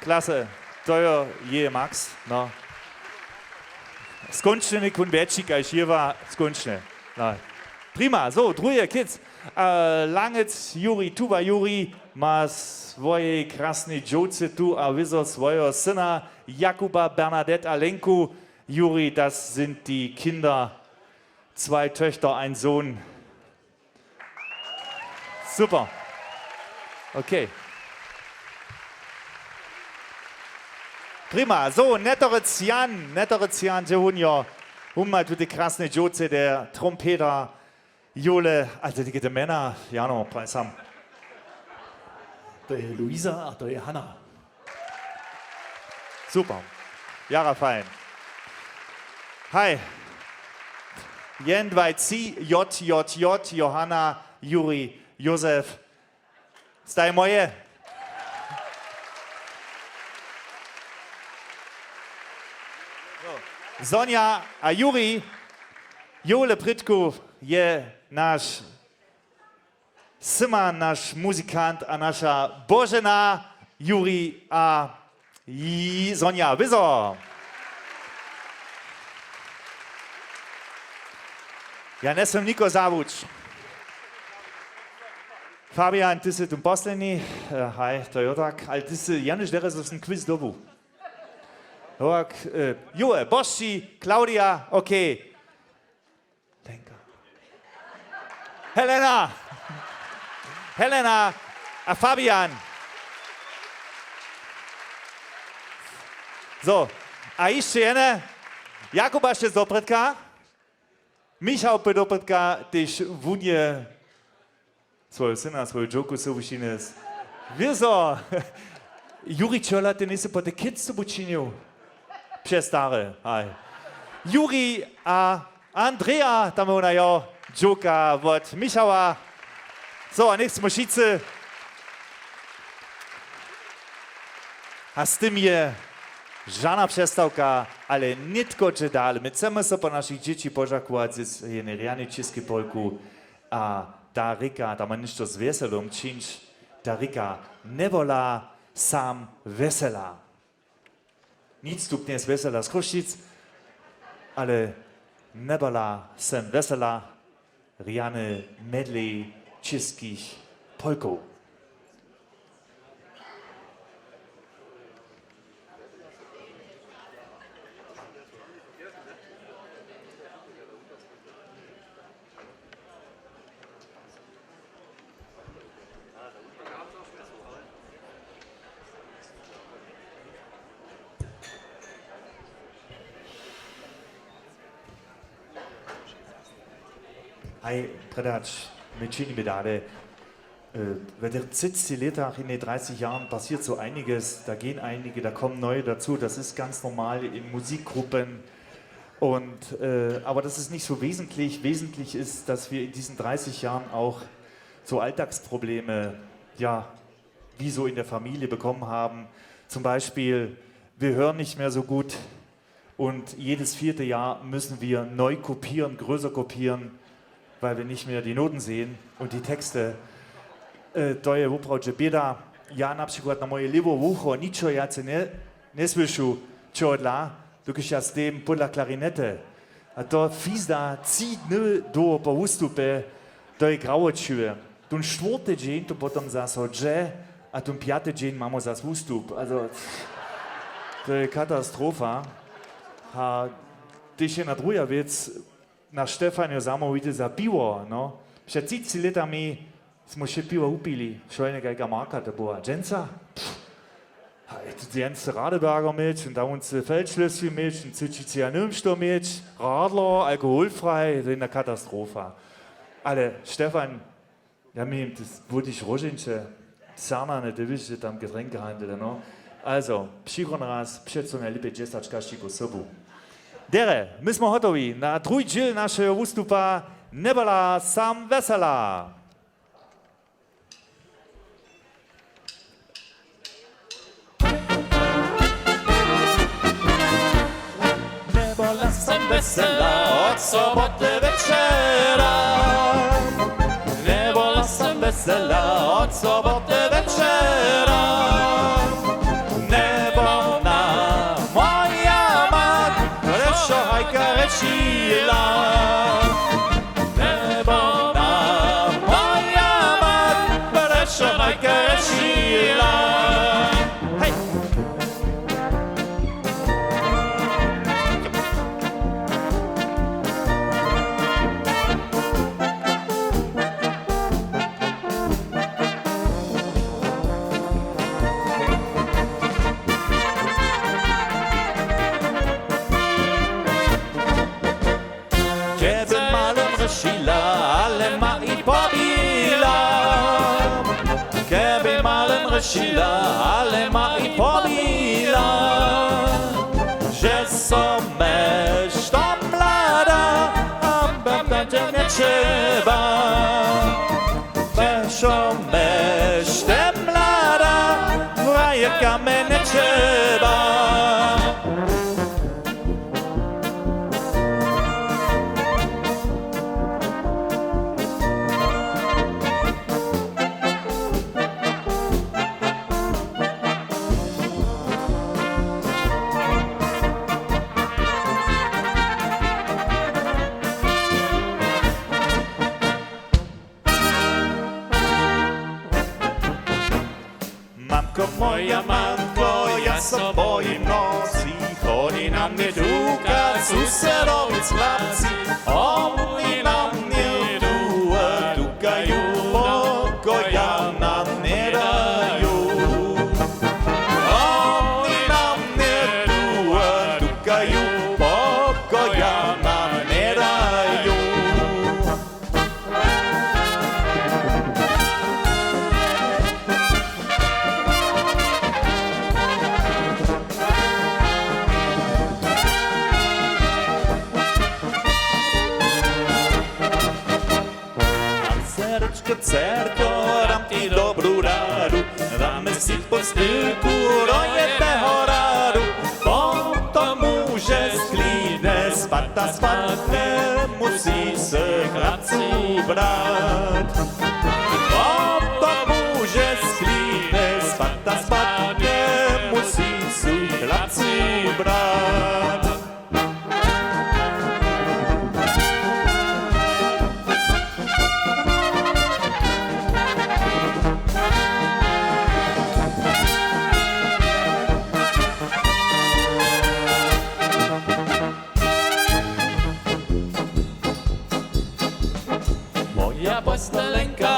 Klase. To jo je Max. No. Skónčnje mi kón wjetši kaž Jewa. Skónčnje. No. Prima. So, druhe kic. A Langec Juri, Tuba Juri ma swojej krasnej dźowce tu a wězo swojeho syna Jakuba, Bernadette a Lenku. Juri, das sind die Kinder. Zwei Töchter, ein Sohn. Super. Okay. Prima. So, Netterec Jan, Netterec Jan, dźe wón jo? Wón ma tu te krasne dźowce, der Trompeter, Jule, also die, te mjena, Jano, prań sam. To je Luisa a to je Hanna. Super. Jara fajn. Haj. Jen, dwaj, tři, J, J, J, Johanna, Juri, Josef. Staj moje. Sonja a Juri, Jule Prytkow je naš Syman, naš muzikant, a naša Božena, Juri a J-, Sonja. Wězo. Ja njesym niko zawuć. Fabian, ty sy tu posledni. E, haj, to jo tak. Ale ty sy jenož derje, zo sym quiz dobu. Howak, e, Jure, Bošći, Klaudia, okay. Lenka. Helena! Helena a Fabian. So, a hišće jene. Jakuba sće doprědka. Michał pě doprědka, tež wón je swojeho syna, swoju dźowku so wušinje. Wězo, Juri Čola, ty njejsy po te kic sobu činił? Přestary, haj. Juri a Andrea, tam je wona jo, dźowka wot Michała. So, a něk smy wšitcy. A z tym je žana přestawka, ale nětko dźe dale. My chcemy so po našich dźěći požakować z jednej rjanej českej polku. A ta rěka, ta ma něšto z wjeselom čińć, ta rěka njewola sam wjesela. Nic tu knjez wjesela z Chrósćic, ale njewola sem wjesela, rjany medley českich polkow. Haj, predać, my činimy dale. Äh, w tych třiceći lětach, in den dreißig Jahren passiert so einiges, da gehen einige, da kommen neue dazu, das ist ganz normal in Musikgruppen. Und, äh, aber das ist nicht so wesentlich. Wesentlich ist, dass wir in diesen dreißig Jahren auch so Alltagsprobleme, ja, wie so in der Familie bekommen haben. Zum Beispiel, wir hören nicht mehr so gut und jedes vierte Jahr müssen wir neu kopieren, größer kopieren, weil wir nicht mehr die Noten sehen und die Texte. Äh, to je woprawdźe běda. Ja na přikład na moje lěwo wucho ničo wjace nje-, njesłyšu, čehodla, dokelž ja stejim podla klarinety. A to fizda tři dny dołho po wustupje, to je grawoćiwe. Tón štwórty dźeń to potom zaso dźe a tón pjaty dźeń mamy zas wustup. Also, to je katastrofa. A tež jedna druha wěc, naš Stefan jo zamołwity za piwo, no. Před třiceći lětami smy wšě piwo wupili, wšojnje kajka marka to była. Dźensa? Pff. Haj, tu dźensa Radeberger měć, tam wón chce Feldschlösschen měć, wón chce ći ja němšto měć, Radler, alkoholfrei, to je jedna katastrofa. Ale Stefan, ja mějim, ty s-, budyš róžeńće, sernane, ty wěš, že tam Getränkehandel, no. Also, přichodny raz přeco najlěpje dźesać kašćikow sobu. Derje, my smy hotowi na druhi dźěl našeho wustupa, Njebola sam wjesela. Njebola sam wjesela wot soboty wječera. Njebola sam wjesela wot soboty wječera. Njebomna moja mat, prješo hajka rješila. Njebomna moja mat, prješo hajka rješila. Hej! Keby malym rěšila, ale ma i pobila. Keby malym rěšila, ale ma i pobila. Že so mješ to mlada, a babka tě njećeba. Mješ so mješ te mlada, frajerka mje njećeba. Mamko moja, mamko, ja so bojim nocy, chodźi na mnje dukać susedowi chlapcy. Oni na mnje duka-, dukaju, pokoja nam njedaju. Oni na mnje duka-, dukaju, pokoja nam njedaju. Serečko, dźerko, dam ti dobru radu, damy sej pod stylku do jedneho radu. Potom móžeš klidnje spać, a spać njemusyš sej chlapcu brać. Potom móžeš klidnje spać, a spać njemusyš sej chlapcu brać. Moja postelenka,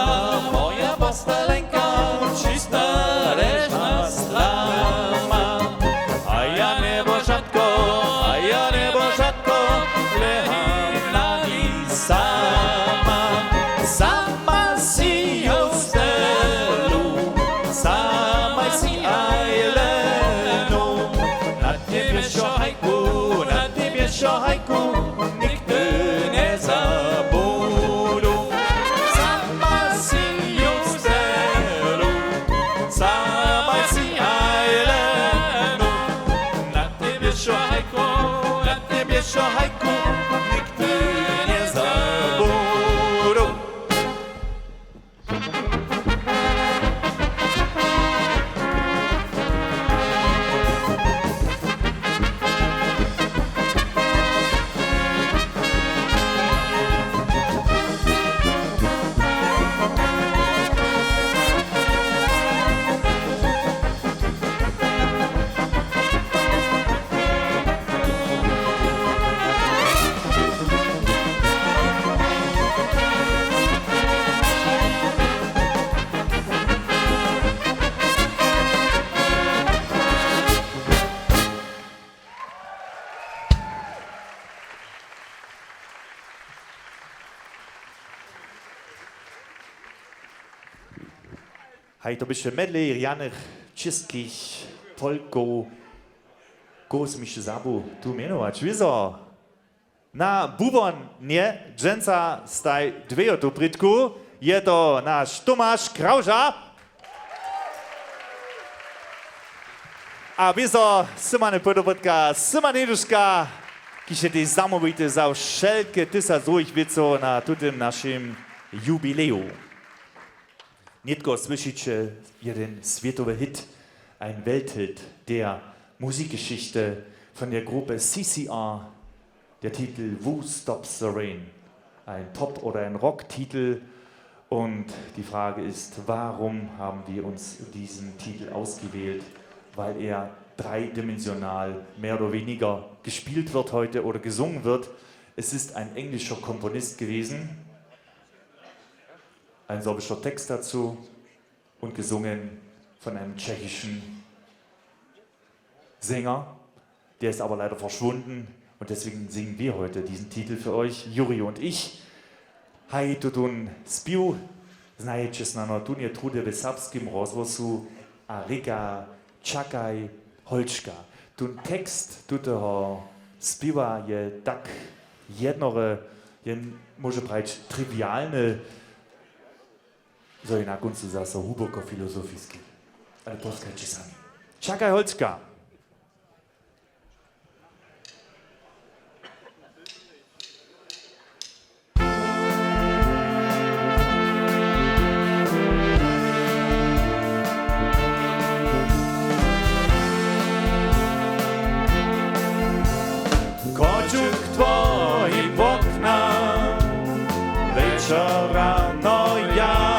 moja postelenka, čista režna slama. A ja njebožatko, a ja njebožatko, leham na ni sama. Sama si jo stelu, sama si aj lenu. Na tebje šohajku, na tebje šohajku, nigdy njezabudu. Sama si ju stelu, sama si aj lenu. Na tebje šohajku, na tebje šohajku, nigdy njezabudu. Haj, to běše medley rjanych čěskich polkow. Koho směše zabu tu mjenować? Wězo, na bubon nje dźensa staj dwejotu prědku, je to naš Tomaš Krauža. A wězo, symany Pódobrytka, syman Jeduška, kiž je tež zamołwity za wšelke tysac druhich wěcow na tutym našim jubileju. Nětko słyšiće jedyn swětowy hit, ein Welthit der Musikgeschichte von der Gruppe C C R, der Titel Who Stops the Rain, ein Pop- oder ein Rock-Titel. Und die Frage ist, warum haben wir uns diesen Titel ausgewählt? Weil er dreidimensional mehr oder weniger gespielt wird heute oder gesungen wird. Es ist ein englischer Komponist gewesen, ein sorbischer Text dazu und gesungen von einem tschechischen Sänger. Der ist aber leider verschwunden und deswegen singen wir heute diesen Titel für euch, Juri und ich. Haj, tutón spěw znajeće snano, tón je druhdy w serbskim rozhłosu a rěka Čakaj holčka. Tón tekst tutoho spěwa je tak jednore, je, móže prajić, trivialny, zo je na kóncu zaso hłuboko filozofiski. Ale poskajće sami. Čakaj holčka. Chodźu k twojim woknam, wječor rano ja.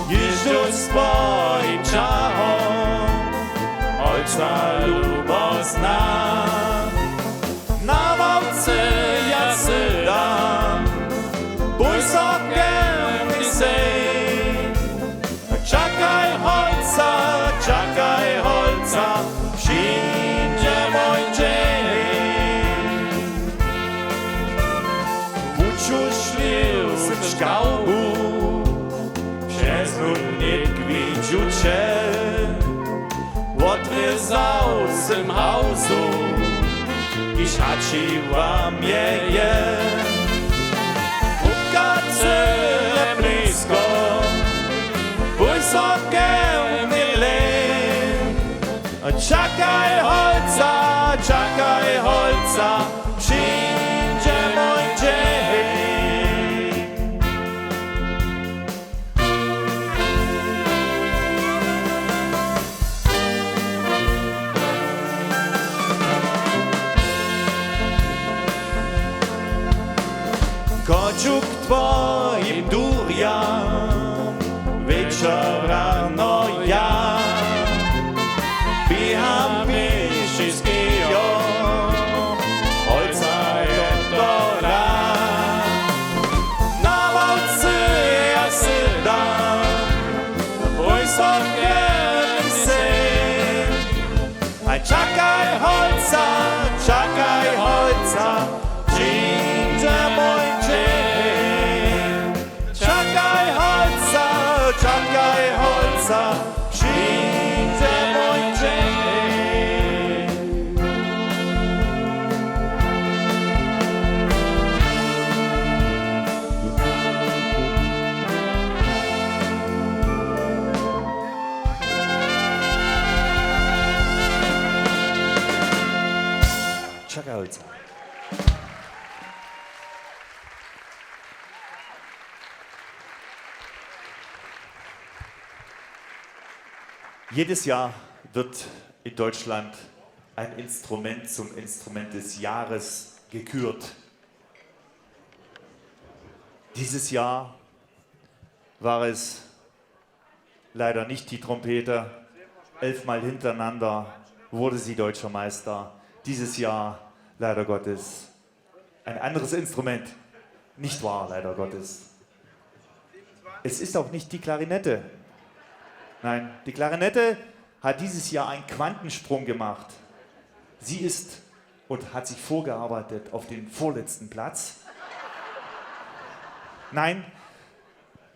Jězdźu z twojim ćahom, ojca lubo znam. Na ławce ja sydam, buj so ke mni sej. Čakaj holca, čakaj holca, přińdźe mój dźeń. Puću šlił sym škałbu, přez lón nětk widźu će. Wotrězał sym hałzu, kiž hačiła mje je. Kupka cyle blisko, buj so ke mni leń. Čakaj holca, čakaj holca, přińdźe mój dźeń. Chodźu k twojim durjam, wječor rano ja. Běham běšiski jo, holca jo to rad. Na ławce ja sydam, buj so ke mni sej. A čakaj holca, čakaj holca, přińdźe mój dźeń. Čakaj holca, čakaj holca, přińdźe mój dźeń. Čakaj holca. Jedes Jahr wird in Deutschland ein Instrument zum Instrument des Jahres gekürt. Dieses Jahr war es leider nicht die Trompete. Elfmal hintereinander wurde sie deutscher Meister. Dieses Jahr, leider Gottes, ein anderes Instrument. Nicht wahr, leider Gottes. Es ist auch nicht die Klarinette. Nein, die Klarinette hat dieses Jahr einen Quantensprung gemacht. Sie ist und hat sich vorgearbeitet auf den vorletzten Platz. Nein,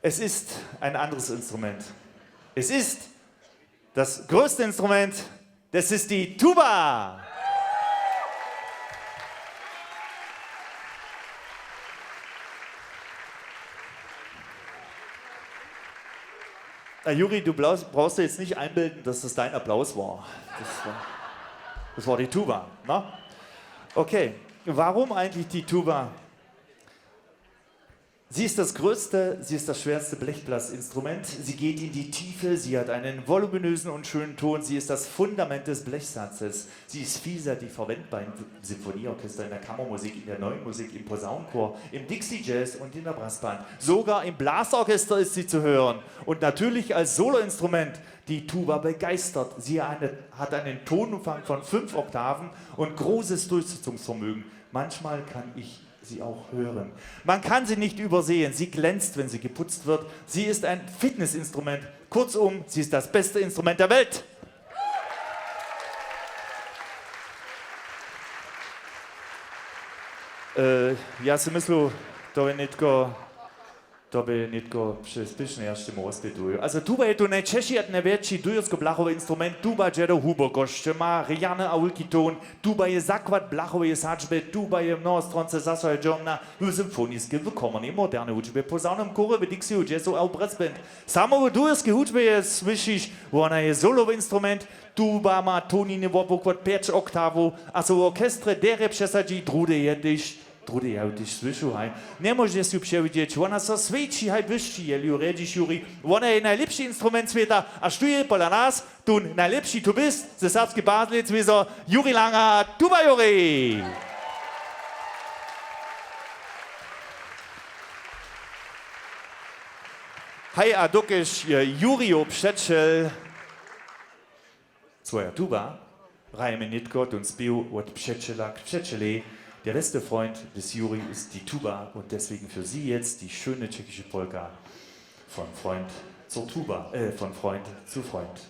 es ist ein anderes Instrument. Es ist das größte Instrument, das ist die Tuba. Äh, Juri, du blaus- brauchst dir jetzt nicht einbilden, dass das dein Applaus war. Das war, das war die Tuba, ne? Okay, warum eigentlich die Tuba? Sie ist das größte, sie ist das schwerste Blechblasinstrument. Sie geht in die Tiefe, sie hat einen voluminösen und schönen Ton. Sie ist das Fundament des Blechsatzes. Sie ist vielseitig verwendbar im Sinfonieorchester, in der Kammermusik, in der Neuen Musik, im Posaunenchor, im Dixie Jazz und in der Brassband. Sogar im Blasorchester ist sie zu hören. Und natürlich als Soloinstrument. Die Tuba begeistert. Sie eine, hat einen Tonumfang von fünf Oktaven und großes Durchsetzungsvermögen. Manchmal kann ich sie auch hören. Man kann sie nicht übersehen. Sie glänzt, wenn sie geputzt wird. Sie ist ein Fitnessinstrument. Kurzum, sie ist das beste Instrument der Welt. Äh, ja, so myslu, to je nětko To by nětko při spěšnje, ja sće móhł spětuju. Also tuba je to najćeši a najwjetši dujersko-blachowy instrument. Tuba dźe do hłubokosće, ma rjany a wulki ton. Tuba je zakład blachoweje sadźbje. Tuba je mnohostronce zaso je dźomna w symfoniskim, w komornej, modernej hudźbje, posawnym chórje, w dixiju, jazzu a w brassband. Samo w dujerskej hudźbje je słyšiš, wona je solowy instrument. Tuba ma toniny wobłukład pjeć oktawow a so w orchestrje derje přesadźi, druhdy je tež Druhdy, ja ju tež słyšu, haj. Njemóžeš ju přewidźeć, wona so swjeći haj błyšći, jeli ju rjedźiš, Juri. Wona je najlěpši instrument swěta, a štó je pola nas tón najlěpši tubist ze Serbskich Baslerjec, wězo Juri Langer, tuba Juri. Haj, a dokelž je Jurijow přećel swoja tuba, hrajemy nětko tón spěw wot přećela k přećelej. Der beste Freund des Juri ist die Tuba und deswegen für Sie jetzt die schöne tschechische Polka von Freund zur Tuba, äh, von Freund zu Freund.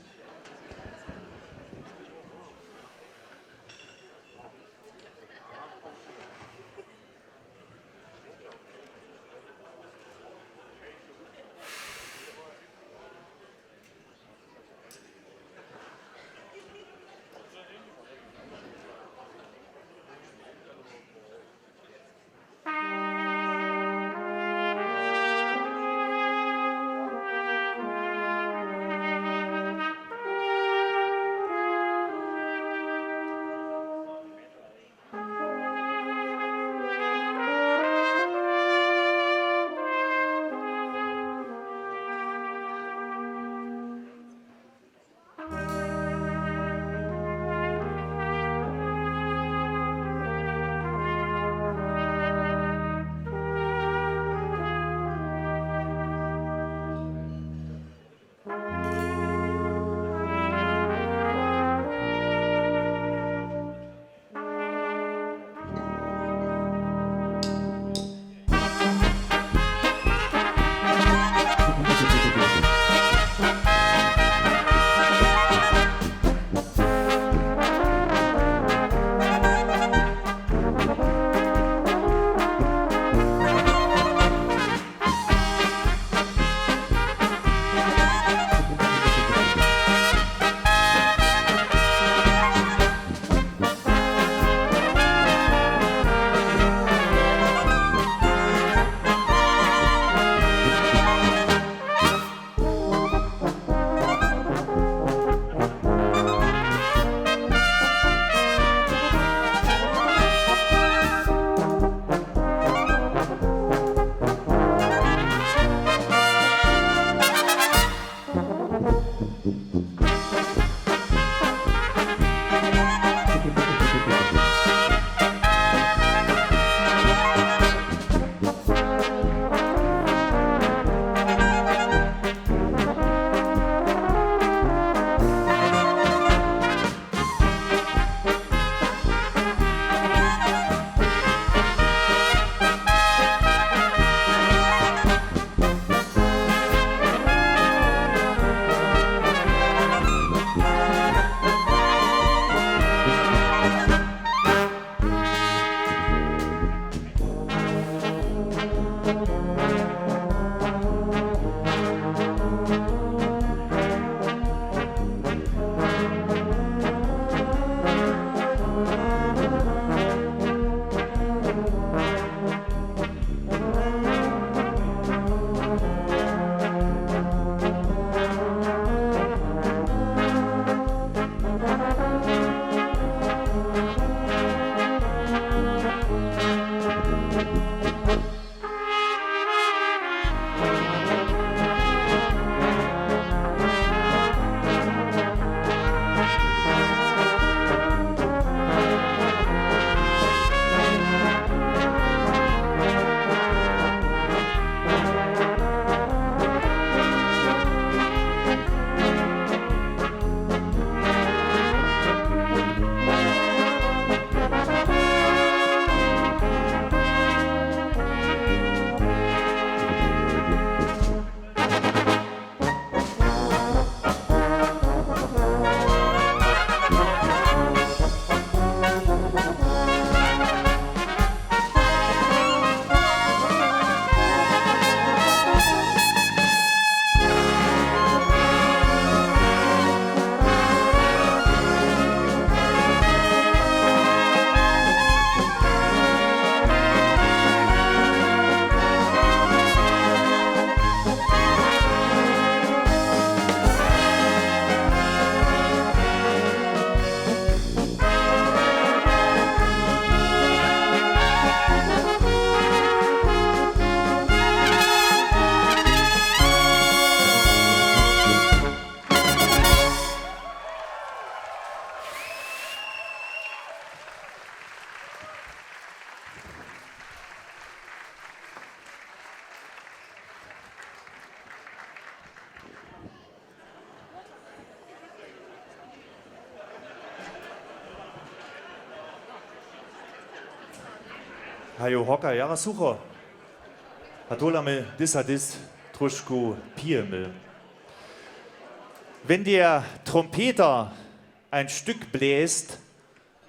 Hajo, hoka, jara sucho. A tola my dys a dys trošku pijemy. Wenn der Trompeter ein Stück bläst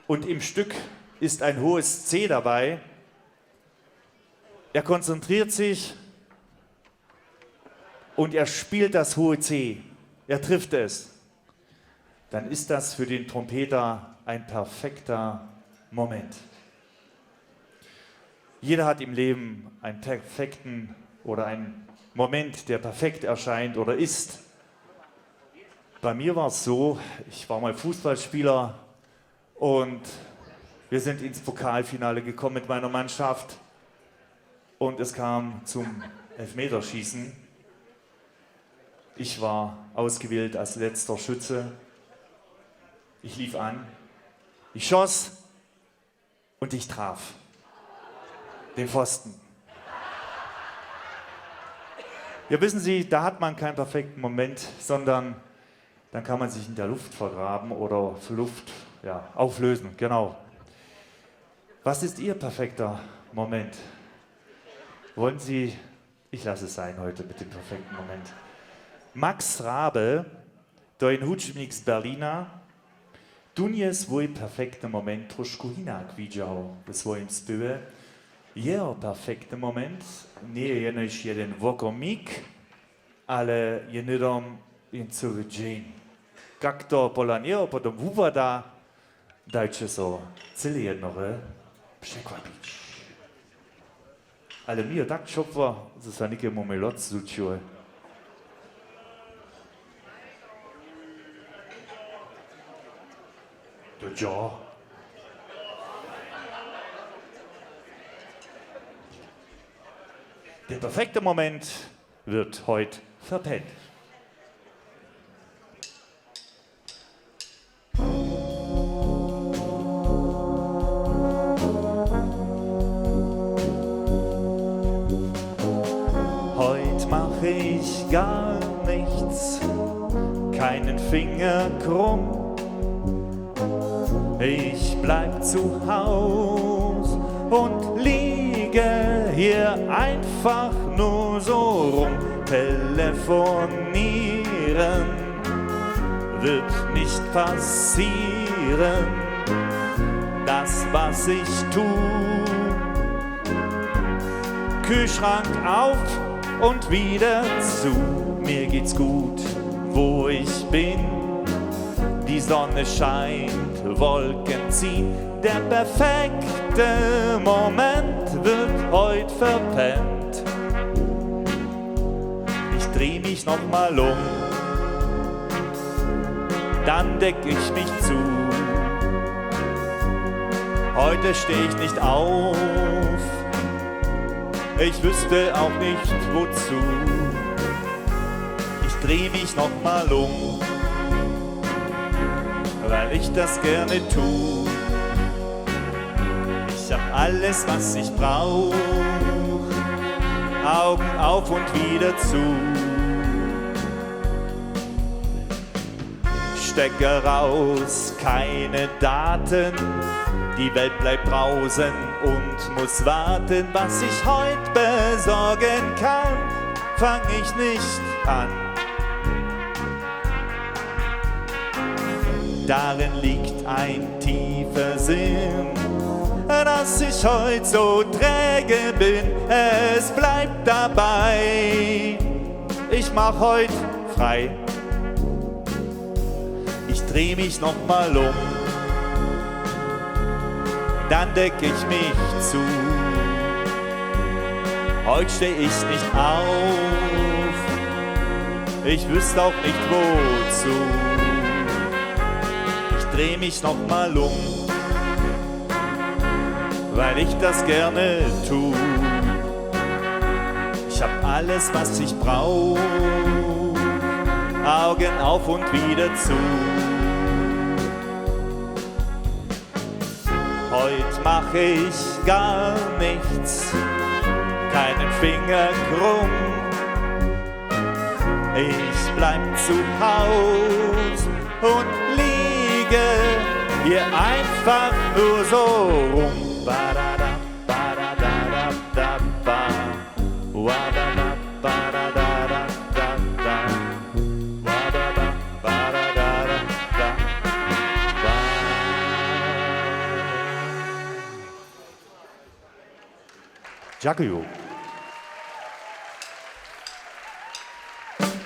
und im Stück ist ein hohes C dabei, er konzentriert sich und er spielt das hohe C, er trifft es, dann ist das für den Trompeter ein perfekter Moment. Jeder hat im Leben einen perfekten oder einen Moment, der perfekt erscheint oder ist. Bei mir war es so, ich war mal Fußballspieler und wir sind ins Pokalfinale gekommen mit meiner Mannschaft und es kam zum Elfmeterschießen. Ich war ausgewählt als letzter Schütze. Ich lief an, ich schoss und ich traf den Pfosten. Ja, wissen Sie, da hat man keinen perfekten Moment, sondern dann kann man sich in der Luft vergraben oder für Luft, ja, auflösen, genau. Was ist Ihr perfekter Moment? Wollen Sie, ich lasse es sein heute mit dem perfekten Moment. Max Rabe, to je wučbnik z Berlina, tón je swój perfektny moment trošku hinak widźał w swojim spěwje. Jeho perfektny moment njeje jenož jeden wokomik, ale je hnydom jen cyły dźeń. Kak to pola njeho potom wupada, dajće so cyle jednore překwapić. Ale mi je tak ćopło, zo so někemu mój loc zhućił. To jo. Der perfekte Moment wird heut verpennt. Heut mach ich gar nichts, keinen Finger krumm. Ich bleib zu Haus und liege hier einfach nur so rum. Telefonieren wird nicht passieren. Das, was ich tu, Kühlschrank auf und wieder zu. Mir geht's gut, wo ich bin. Die Sonne scheint, Wolken ziehen. Der perfekte Moment wird heut verpennt. Ich dreh mich noch mal um, dann deck ich mich zu. Heute steh ich nicht auf, ich wüsste auch nicht wozu. Ich dreh mich noch mal um, weil ich das gerne tu. Ich hab alles, was ich brauch. Augen auf und wieder zu. Stecker raus, keine Daten. Die Welt bleibt draußen und muss warten. Was ich heut besorgen kann, fang ich nicht an. Darin liegt ein tiefer Sinn, dass ich heut so träge bin. Es bleibt dabei, ich mach heut frei. Ich dreh mich noch mal um, dann deck ich mich zu. Heut steh ich nicht auf, ich wüsst auch nicht wozu. Ich dreh mich noch mal um, weil ich das gerne tu. Ich hab alles, was ich brauch. Augen auf und wieder zu. Heut mach ich gar nichts, keinen Finger krumm. Ich bleib zu Haus und liege hier einfach nur so rum. Badada, badada. Dźakuju.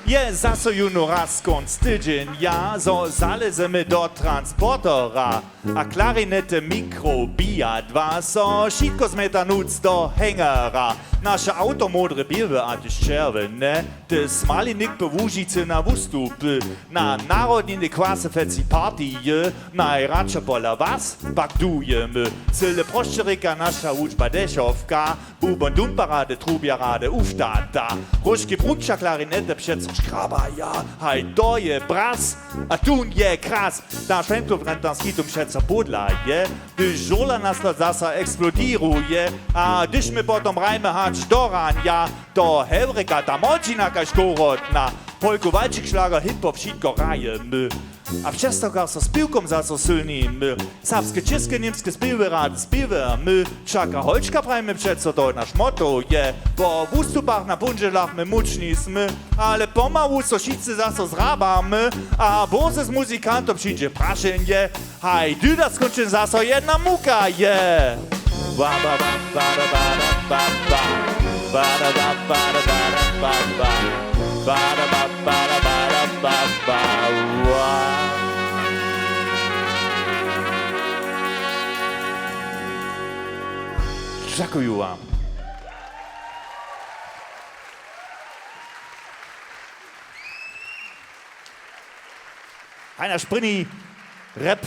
Je zaso jónu raz kónc tydźenja, zo zalezemy do transportera. A klarinety, mikro, bija dwa, so wšitko zmjeta nuc do hangera. Naše awto modre, běłe a tež čerwjene, te smali něk po Łužicy na wustupy. Na narodniny, kwasy, feci, partije, najradšo pola was pak dujemy. Cyle prosće rěka naša wučba dešowka, bubon, dumparady, trubjarady, uftata. Róžki, brunča, klarinety přeco škrabaja, haj to je bras, a tón je kras. Naš Franklin Frantanski tón přeco podla je, hdyž žurla na slad zaso eksplodiruje. A hdyž my potom hrajmy hač do ranja, to hewrika ta młodźina kaž kołrotna, polku, walčik, šlager, hip-hop, wšitko hrajemy. A w přestawkach so spiwkom zaso sylnimy. Serbske, česke, němske spěwy rady spěwamy. Čaka holčka, prajimy přeco, to naš motto je. Po wustupach na póndźelach my mučni smy, ale pomału so wšitcy zaso zhrabamy. A bórze z muzikantom přińdźe prašenje. Haj, hdy da skónčen zaso jedna muka je. Ba, ba, ba, ba, da, ba, da, ba, ba. Ba, da, ba, ba, da, ba, da, ba, ba. Ba, da, ba, ba, da, ba, da, ba, ba. Wa. Dźakuju wam. Haj, naš prěni rap.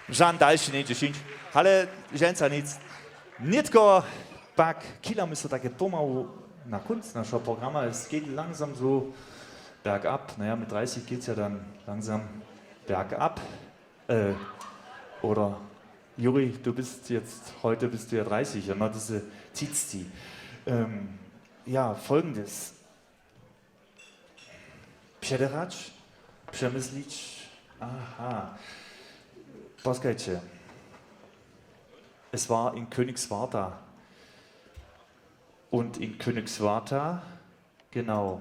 Žan dalši njeńdźe šińć. Ale žeńca nic. Nětko pak chilamy so take pomału na kónc našeho programa. Es geht langsam so bergab. Naja, mit dreißig geht's ja dann langsam bergab. Äh, oder, Juri, du bist jetzt, heute bist du ja dreißig, ja, na diese Titzi. Ähm, ja, folgendes. Předehrać, přemyslić, aha. Poskajće. Es war in Königswarta. Und in Königswarta, genau,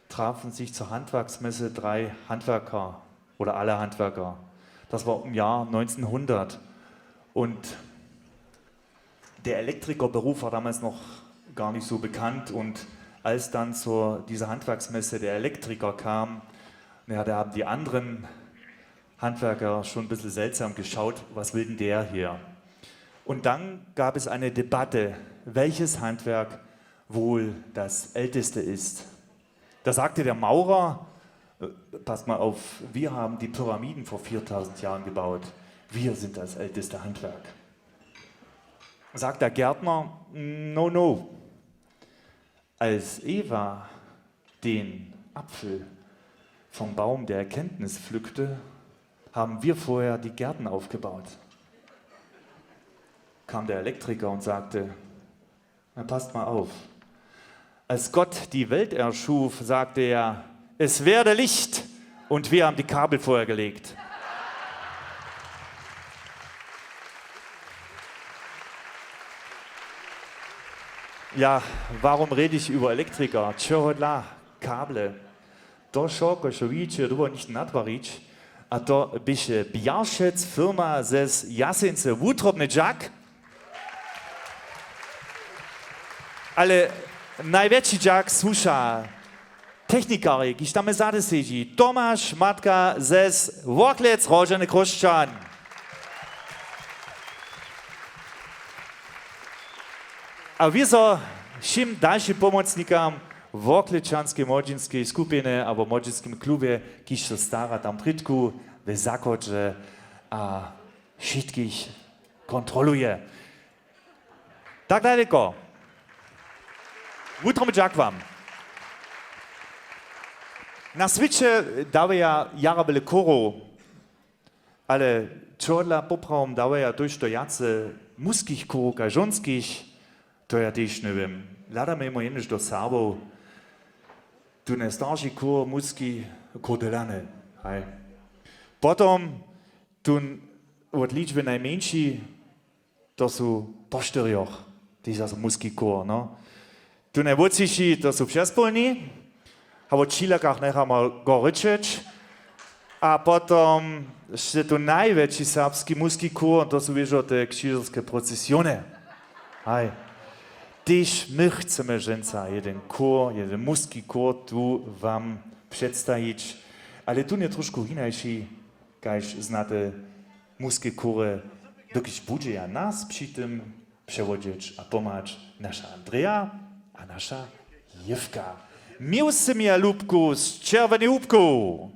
trafen sich zur Handwerksmesse drei Handwerker oder alle Handwerker. Das war im Jahr neunzehnhundert. Und der Elektrikerberuf war damals noch gar nicht so bekannt. Und als dann zur, dieser Handwerksmesse der Elektriker kam, ja, da haben die anderen Handwerker schon ein bisschen seltsam geschaut, was will denn der hier? Und dann gab es eine Debatte, welches Handwerk wohl das älteste ist. Da sagte der Maurer: „Äh, passt mal auf, wir haben die Pyramiden vor viertausend Jahren gebaut. Wir sind das älteste Handwerk.“ Sagt der Gärtner: „No, no. Als Eva den Apfel vom Baum der Erkenntnis pflückte, haben wir vorher die Gärten aufgebaut.“ Kam der Elektriker und sagte: „Na, passt mal auf. Als Gott die Welt erschuf, sagte er: Es werde Licht. Und wir haben die Kabel vorher gelegt.“ Ja, warum rede ich über Elektriker? Čehodla kable? To wšo, kóž so widźeće, dowol nichtó natwarić. A to běše Bjaršec, firma zes Jaseńce. Wutrobny dźak. Ale najwjetši dźak słuša technikarjej, kiž tam zady sedźi, Tomaš Matka zes Worklec, Rožany Chróšćan. A wězo wšěm dalšim pomocnikam w Worklečanskej młodźinskej skupinje abo młodźinskim klubje, kiž so stara tam prědku w zachodźe a wšitkich kontroluje. Tak daleko. Wutrobny dźak wam. Na swěće dawaja jara wjele chórow, ale čehodla poprawom dawaja tójšto wjace mužskich chórow kaž žonskich, to ja tež njewěm. Hladamy jenož do Serbow, tón starši chór, mužski chór Delany, haj. Potom tón wot ličby najmjeńši, to su po štyrjoch, tež zaso mužski chór, no. Tón najwótřiši, to su přezpolni, a wo čilakach njechamy go rěčeć. A potom sće tu najwjetši serbski mužski chór, to su wěžo te křižerske procesiony. Haj. Tež my chcemy dźensa jeden chór, jeden muski chór tu wam předstajić, ale tón je trošku hinaši, kaž znate muske chóry, dokelž budźeja nas při tym přewodźeć a pomhać naša Andreja a naša Jěwka. Měł sy mje lubku z Čerwjenej hubku.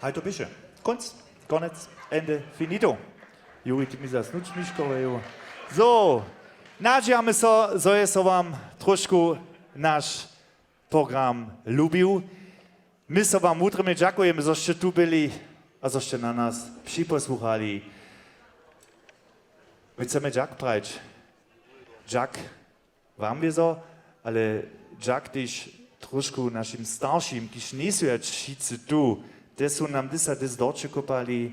Haj, to běše. Kónc. Konec. Ende. Finito. Juri, ty mi zas nutř miškowajo. So, nadźijamy so, zo je so wam trošku naš program lubił. My so wam wutrjemnje dźakujemy, zo sće tu byli a zo sće na nas připosłuchali. My chcemy dźak prajić. Dźak wam wězo, ale dźak tež trošku našim staršim, kiž njejsu wjac wšitcy tu. Te su nam dys a dys dorće kópali,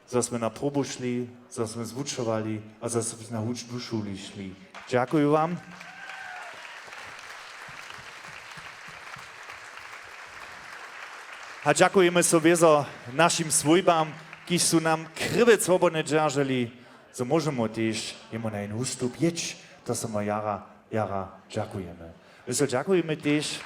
zo smy na probu šli, zo smy zwučowali a zo smy na huč-, do šuli šli. Dźakuju wam. A dźakujemy so wězo našim swójbam, kiž su nam krjewje swobodnje dźerželi, zo móžemy tež jemu na jen wustup jěć. To so mu jara, jara dźakujemy. My so dźakujemy tež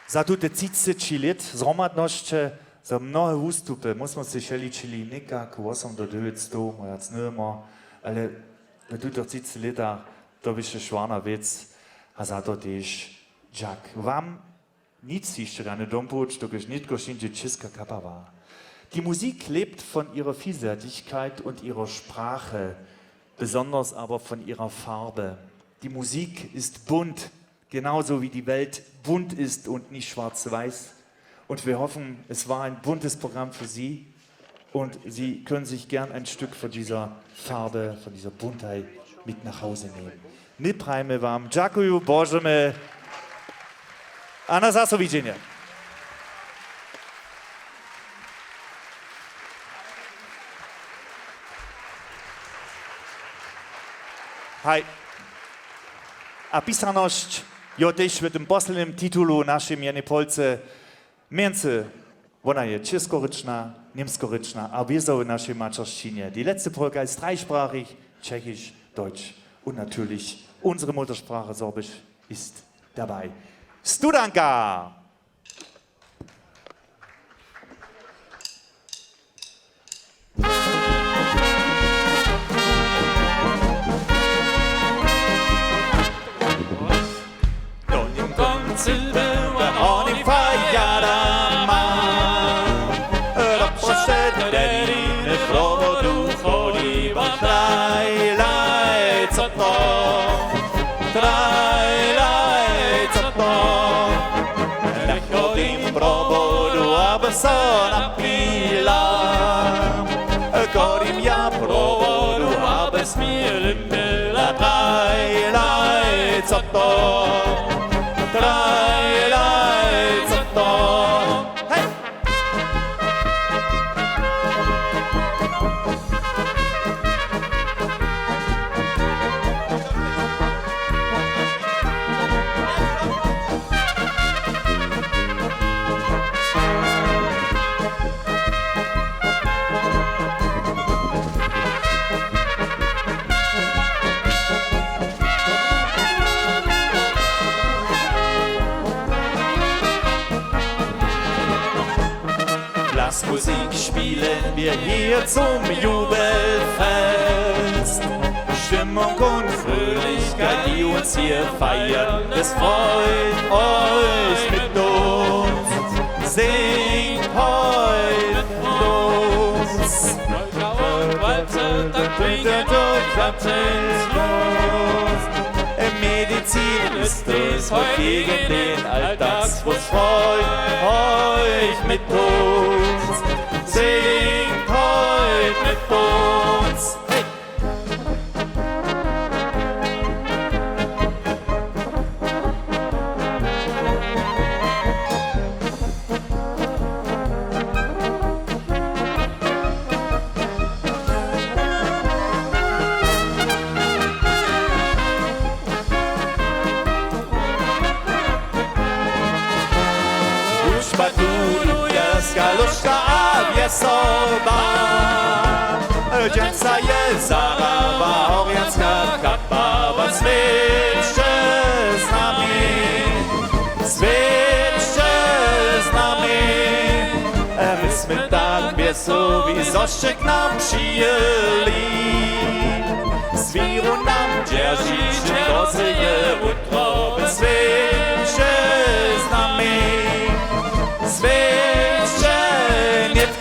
za tute třiceći lět zhromadnosće, za mnohe wustupy. My smo sej wšeličili někak wosom do dźewjećstow, mojac nimo, ale w tutych třiceći lětach to běše šwarna wěc a za to tež dźak. Wam nic hišće rjany dom puć, dokelž nětko hišće čěska kapała. Die Musik lebt von ihrer Vielseitigkeit und ihrer Sprache, besonders aber von ihrer Farbe. Die Musik ist bunt, genauso wie die Welt bunt ist und nicht schwarz-weiß. Und wir hoffen, es war ein buntes Programm für Sie und Sie können sich gern ein Stück von dieser Farbe, von dieser Buntheit mit nach Hause nehmen. My prajimy wam dźakuju, božemy a na zaso widźenje. Haj. A pisarnosć jo tež w tym poslednim titulu našej mjenjej polce mjency. Wona je čěskorěčna, němskorěčna a wězo w našej maćeršćinje. Die letzte Polka ist dreisprachig, Tschechisch, Deutsch und natürlich unsere Muttersprache Sorbisch ist dabei. Studanka! W końcu była oni fajadama. Rozpoczęte terminy prowodu choliba. Trajlaj, co to? Trajlaj, co to? Nechodím prowodu, aby so napila. Chodím ja prowodu, aby směli Trajlaj, co to? Trajlaj, co to? Hej! Blasmusik spielen wir hier zum Jubelfest. Stimmung und Fröhlichkeit, die uns hier feiern, es freut euch mit uns. Singt heute mit uns. Medizin ist es heute gegen den Alltagsfrust. Freut euch mit uns, singt heute mit uns. Hey! Špatulu je skaluška a wjesoba. Dźensa je zarała horjanska kapa, wa swěćće z nami, swěćće z nami. My smy tak wjesowi, zo sće k nam přijěli. Z wěru nam dźeržiće, to se je wutro, swěćće z nami, swěćće nětk.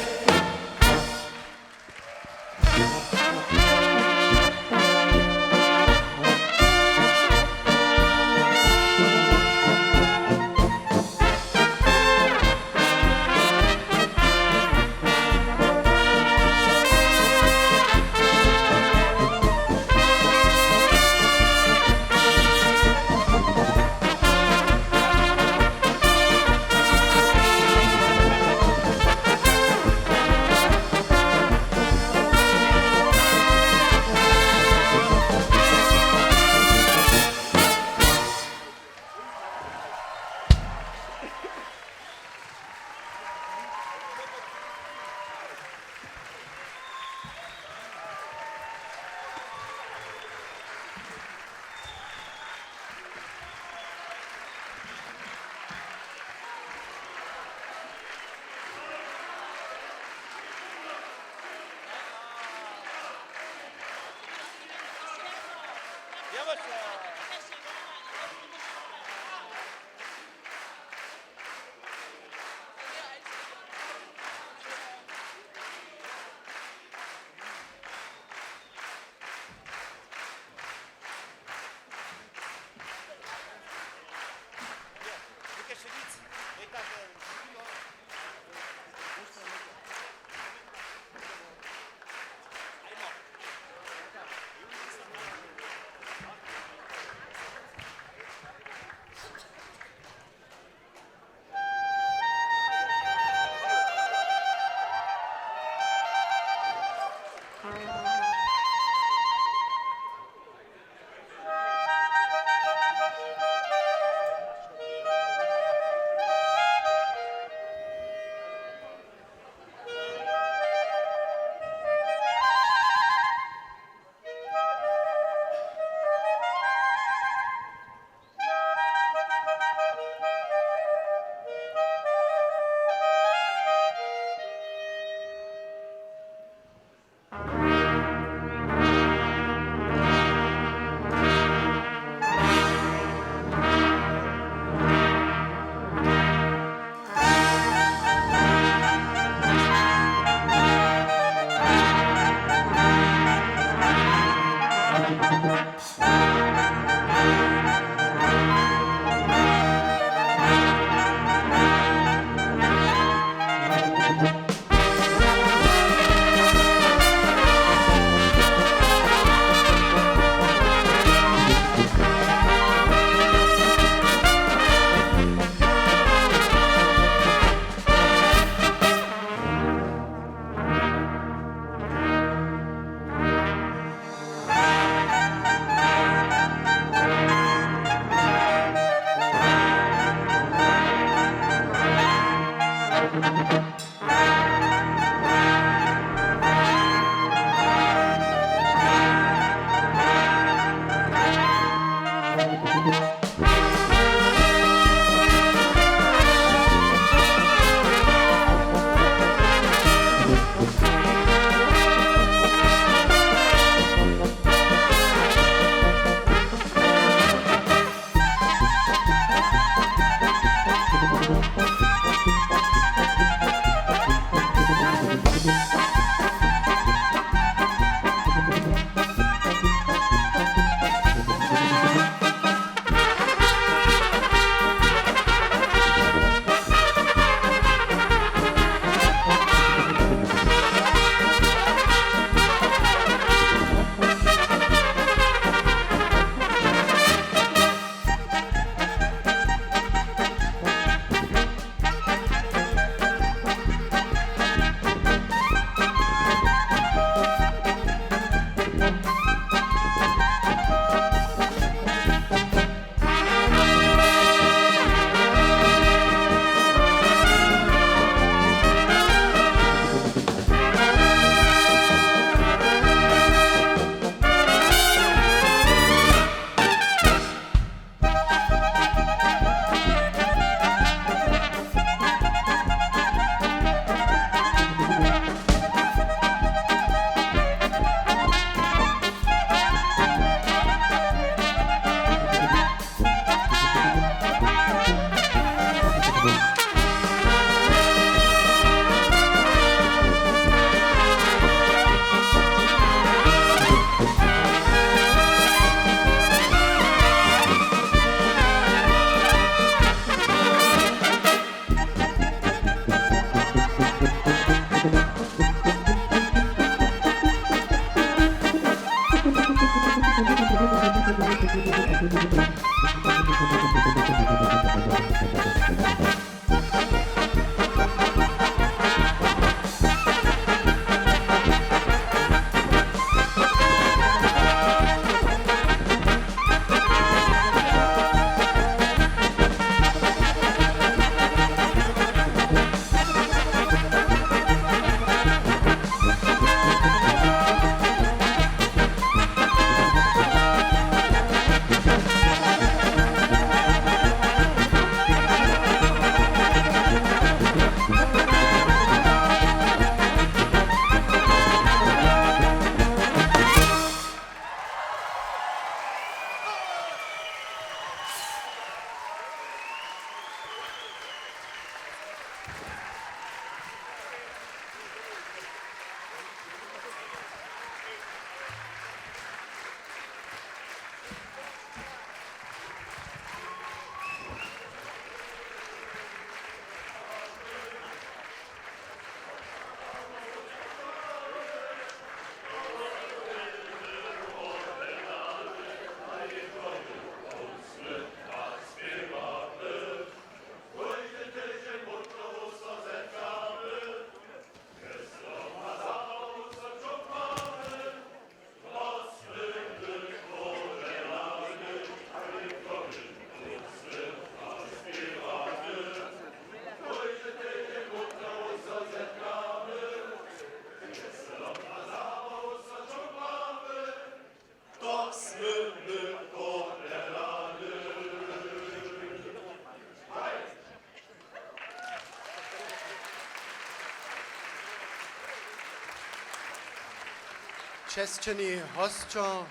Česćeni hosćo,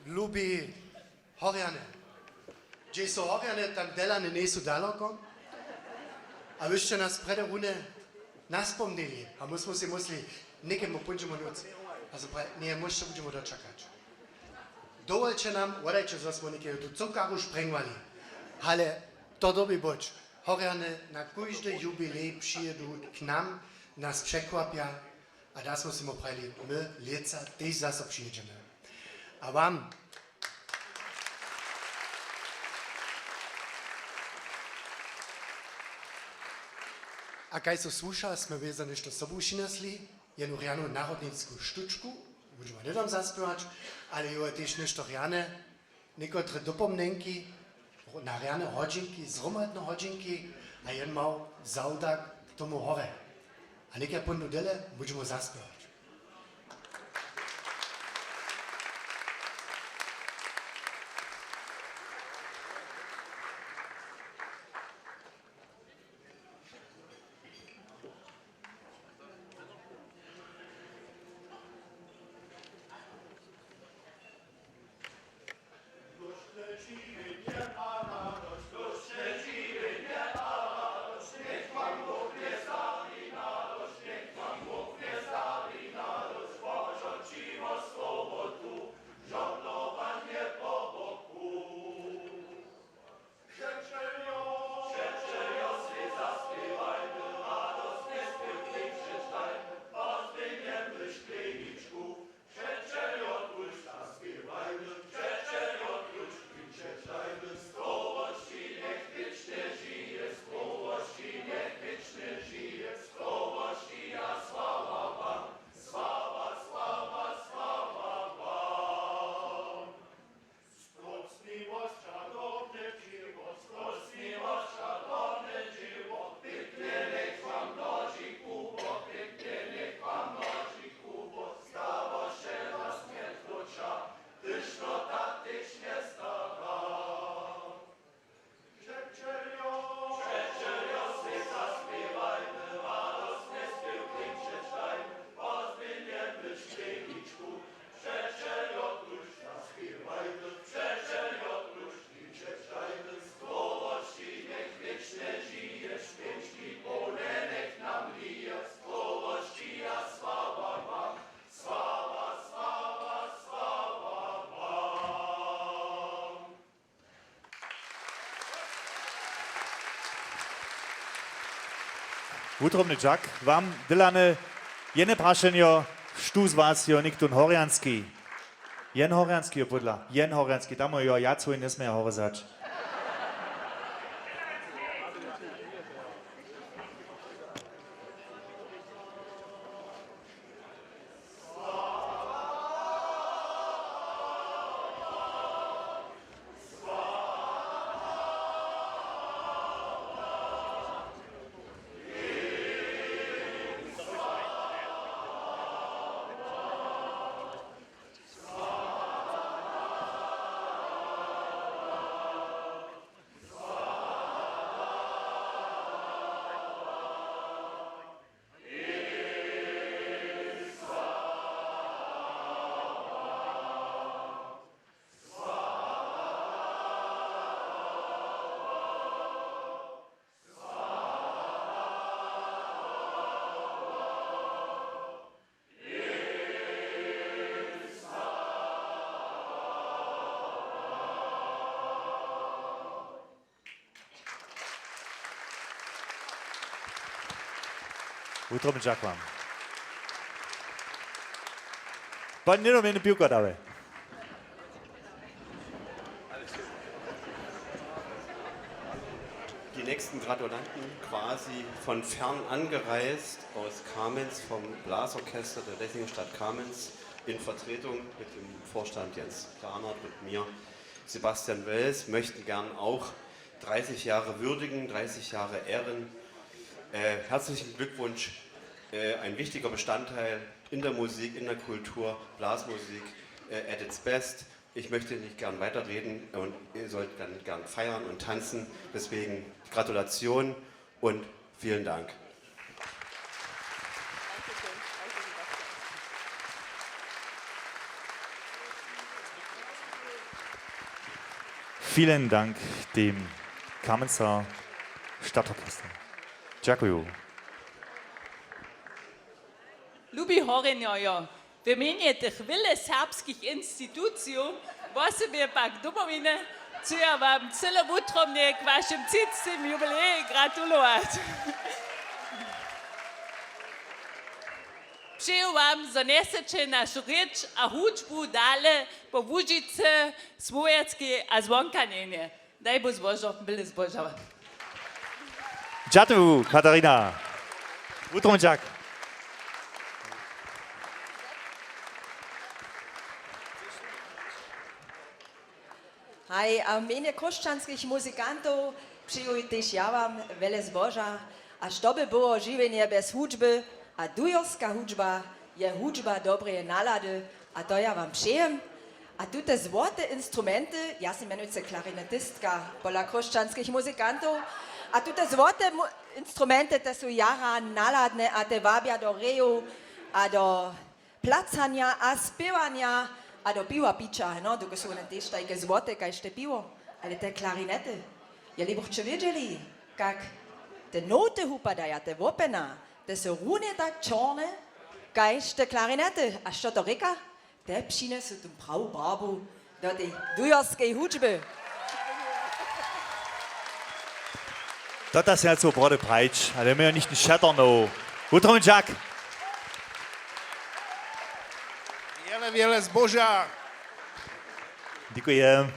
lubi Horjane. Hdźež su Horjane, tam Delany njejsu daloko. A wy sće nas prjedy runje naspomnili. A my smy sej myslili, někemu póńdźemy nóc. A so praji, ně, my sće budźemy dočakać. Dowolće nam, wodajće, zo smy někeho tu cukru sprjengowali. Ale to dyrbi być. Horjane na kóždy jubilej přijědu k nam, nas překwapja. A da smy sej prajili, my lětsa tež zaso přijědźemy. A wam. A kaž so słuša, smy wězo něšto sobu přinjesli, jednu rjanu narodninsku štučku, budźemy hnydom zaspěwać, ale jo je tež něšto rjane, někotre dopomnjenki na rjane hodźinki, zhromadne hodźinki a jen mał zawda k tomu hore. A něke póńdu dele, budźemy zaspěwać. Wutrobny dźak wam, Dylany. Jedne prašenjo, štó z was jo něchtón Horjanski? Jen Horjanski jo pódla, jen Horjanski, tam jo, ja cwój njesměja horjezać. Wutrobny dźak wam. Pan Nino, mjene piwka dawaj. Die nächsten Gratulanten quasi von fern angereist aus Kamenz vom Blasorchester der Lessingstadt Kamenz in Vertretung mit dem Vorstand Jens Granert und mir, Sebastian Wels, möchten gern auch dreißig Jahre würdigen, dreißig Jahre ehren. Äh, herzlichen Glückwunsch, äh, ein wichtiger Bestandteil in der Musik, in der Kultur, Blasmusik, äh, at its best. Ich möchte nicht gern weiterreden und ihr sollt dann gern feiern und tanzen. Deswegen Gratulation und vielen Dank. Vielen Dank dem Kamenzer Stadtorchester. Dźakuju. Lubi Horjenjojo, w mjenje tych wjele serbskich institucijow, wosebje pak Domowiny, chcu ja wam cyle wutrobnje k wašim třicetemu jubileju gratulować. Přeju wam, zo njeseće našu rěč a hudźbu dale po Łužicy, Słowjackej a zwonka njenje. Daj Bóh zbožo, byle zbožo. Dźakuju, Katarina. Wutrobny dźak. Haj, a w mjenje chróšćanskich muzikantow přeju tež ja wam wjele zboža. A što by było žiwjenje bjez hudźby? A dujerska hudźba je hudźba dobreje nalady, a to ja wam přejem. A tute złote instrumenty, ja sym mjenujcy klarinetistka pola chróšćanskich muzikantow, a tute złote mu-, instrumenty, te su jara naladne a te wabja do rejow a do placanja a spěwanja a do piwa pića, no, dokelž su wone tež tajke złote kaž te piwo. Ale te klarinety, jeli bychće wědźeli, kak te noty wupadaja, te wopjena, te su runje tak čorne kaž te klarinety. A što to rěka? Te přinjesu tu prawu barbu do tej dujerskej hudźby. To ta směrcu brody prajić, ale my jo nicht šatornow. Wutrobny dźak. Wjele, wjele zboža. Dźakujem.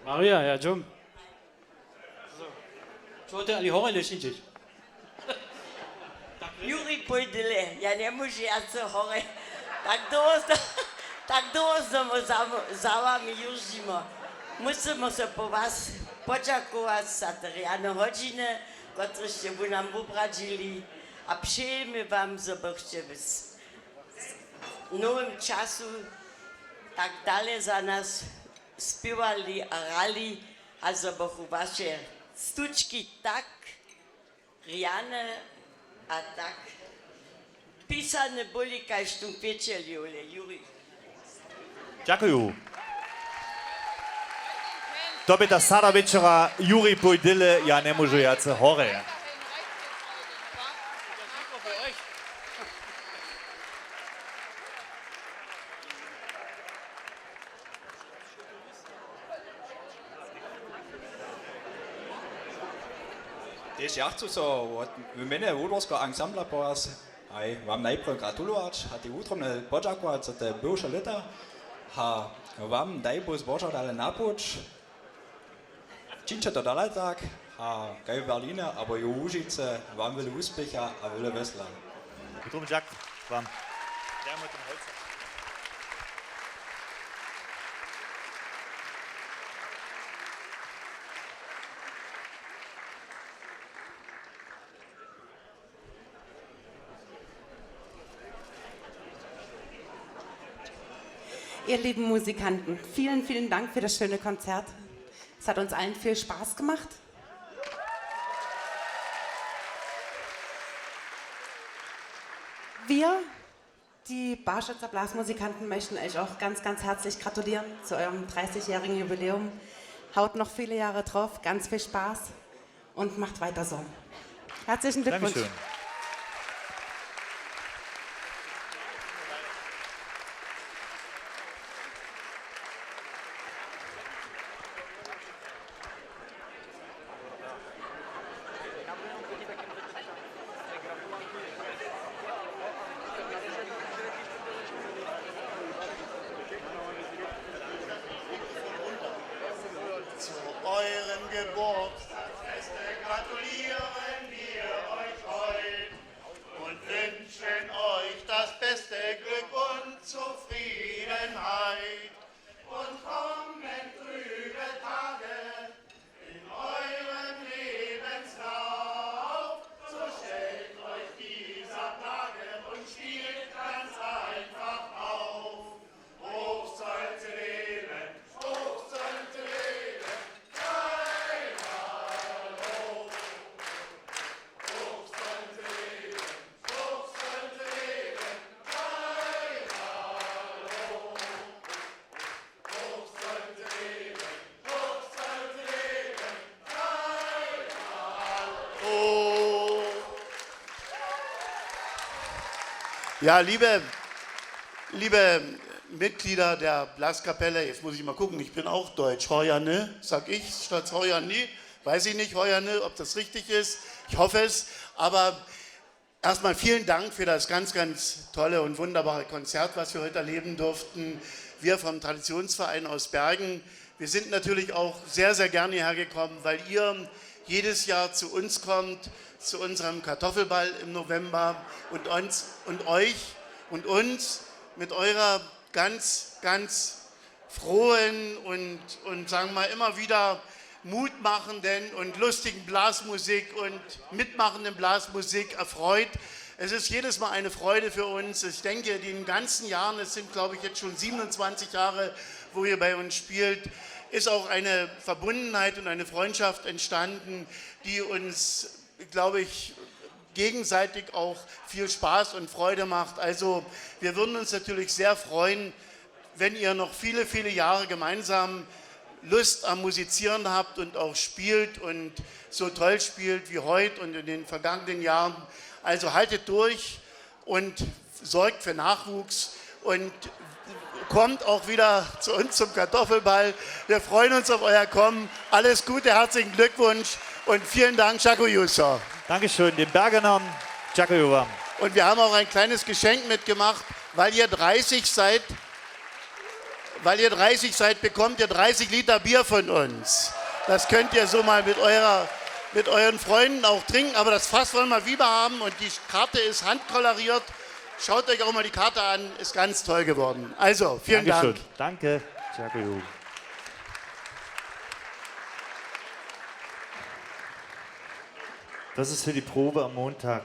Maria, ja, dźom. Čołte, ani horje nješindźeć. Juri, pójdyle, ja njemóžu wjace horje. Tak dołho, tak dołho znowu za, za wami jurźimo. Musimy so po was podźakować za te rjane hodźiny, kotrež sće wy nam wobradźili. A přejemy wam, zo bychće w s-, w nowym času tak dale za nas spěwali a hrali, a zo bychu waše stučki tak rjane a tak pisane byli, kaž tu pěčeli, ole Juri. Dźakuju. To bě ta sada wječora, Juri, pójdyle, ja njemóžu wjace horje. Tež ja chcu so wot, w mjenje Wołdorskeho ansambla po was, haj, wam najprjedy gratulować a te wutrobne podźakować za te bywše lěta. A wam daj Bóh zboža dale na puć. Čińće to dale tak, a kaj w Berlinje abo jo w Łužicy, wam wjele wuspěcha a wjele wjesela. Wutrobny dźak wam. Ihr lieben Musikanten, vielen, vielen Dank für das schöne Konzert. Es hat uns allen viel Spaß gemacht. Wir, die Barschützer Blasmusikanten, möchten euch auch ganz, ganz herzlich gratulieren zu eurem dreißigjährigen Jubiläum. Haut noch viele Jahre drauf, ganz viel Spaß und macht weiter so. Herzlichen Glückwunsch. Dankeschön. Zu eurem Geburtstagsfeste gratulieren wir euch heut und wünschen euch das beste Glück und Zufriedenheit. Und kommen trübe Tage in eurem Lebenslauf, so stellt euch dieser Plage und spielt ganz einfach auf. Hoch sollt sie leben, hoch sollt sie leben, Kaiserloh. Hoch sollt sie leben, hoch sollt sie leben, Kaiserloh. Ja, liebe, liebe Mitglieder der Blaskapelle, jetzt muss ich mal gucken, ich bin auch deutsch, Horjany, sag ich, statt Horjany, weiß ich nicht, Horjany, ob das richtig ist, ich hoffe es, aber erstmal vielen Dank für das ganz, ganz tolle und wunderbare Konzert, was wir heute erleben durften. Wir vom Traditionsverein aus Bergen, wir sind natürlich auch sehr, sehr gerne hierher gekommen, weil ihr jedes Jahr zu uns kommt, zu unserem Kartoffelball im November und uns und euch und uns mit eurer ganz, ganz frohen und, und sagen wir mal immer wieder mutmachenden und lustigen Blasmusik und mitmachenden Blasmusik erfreut. Es ist jedes Mal eine Freude für uns. Ich denke, die ganzen Jahren, es sind, glaube ich, jetzt schon siebenundzwanzig Jahre, wo ihr bei uns spielt, ist auch eine Verbundenheit und eine Freundschaft entstanden, die uns, glaube ich, gegenseitig auch viel Spaß und Freude macht. Also wir würden uns natürlich sehr freuen, wenn ihr noch viele, viele Jahre gemeinsam Lust am Musizieren habt und auch spielt und so toll spielt wie heute und in den vergangenen Jahren. Also haltet durch und sorgt für Nachwuchs und kommt auch wieder zu uns zum Kartoffelball. Wir freuen uns auf euer Kommen. Alles Gute, herzlichen Glückwunsch und vielen Dank, Chaco Yuso. Dankeschön, den Bergenern Chaco Yuso. Und wir haben auch ein kleines Geschenk mitgemacht, weil ihr dreißig seid, weil ihr dreißig seid, bekommt ihr dreißig Liter Bier von uns. Das könnt ihr so mal mit eurer, mit euren Freunden auch trinken, aber das Fass wollen wir wieder haben und die Karte ist handkoloriert. Schaut euch auch mal die Karte an, ist ganz toll geworden. Also, vielen Dank. Dankeschön. Danke. Chaco Yuso. Das ist für die Probe am Montag.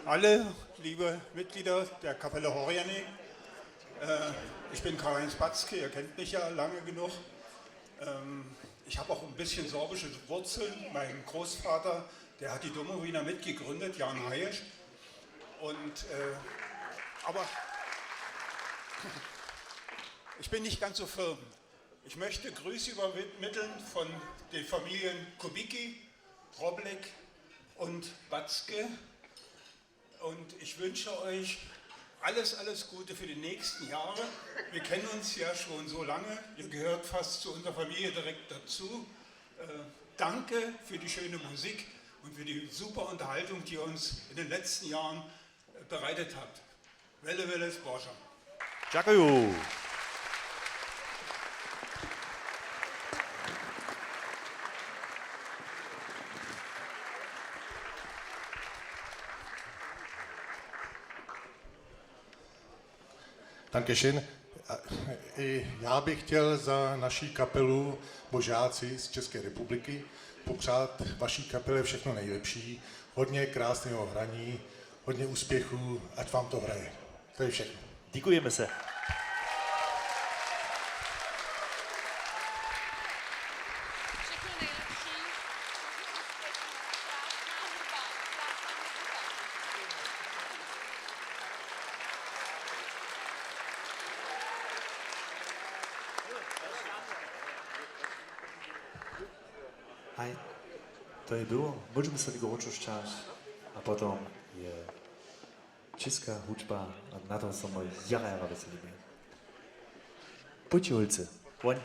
Alle, liebe Mitglieder der Kapelle Horjany, äh, ich bin Karl-Heinz Batzke, ihr kennt mich ja lange genug. Ähm, ich habe auch ein bisschen sorbische Wurzeln. Mein Großvater, der hat die Domowina mitgegründet, Jan Hayesch. Und, äh, aber ich bin nicht ganz so firm. Ich möchte Grüße übermitteln von den Familien Kubicki, Roblek und Batzke. Und ich wünsche euch alles, alles Gute für die nächsten Jahre. Wir kennen uns ja schon so lange. Ihr gehört fast zu unserer Familie direkt dazu. Äh, danke für die schöne Musik und für die super Unterhaltung, die ihr uns in den letzten Jahren, äh, bereitet habt. Welle, welle, Sporza. Dźakuju. Dankeschön. A, i já bych chtěl za naši kapelu Božáci z České republiky popřát vaší kapele všechno nejlepší, hodně krásného hraní, hodně úspěchů, ať vám to hraje. To je všechno. Děkujeme se. Všechno nejlepší. Úspěšná, krásná hudba. Krásná hudba. Haj, to je było. Móžemy so někoho wróćić čas. A potom je Česká hudba a na tom se mój jara, jara veselimy. Pójće holcy. Woń.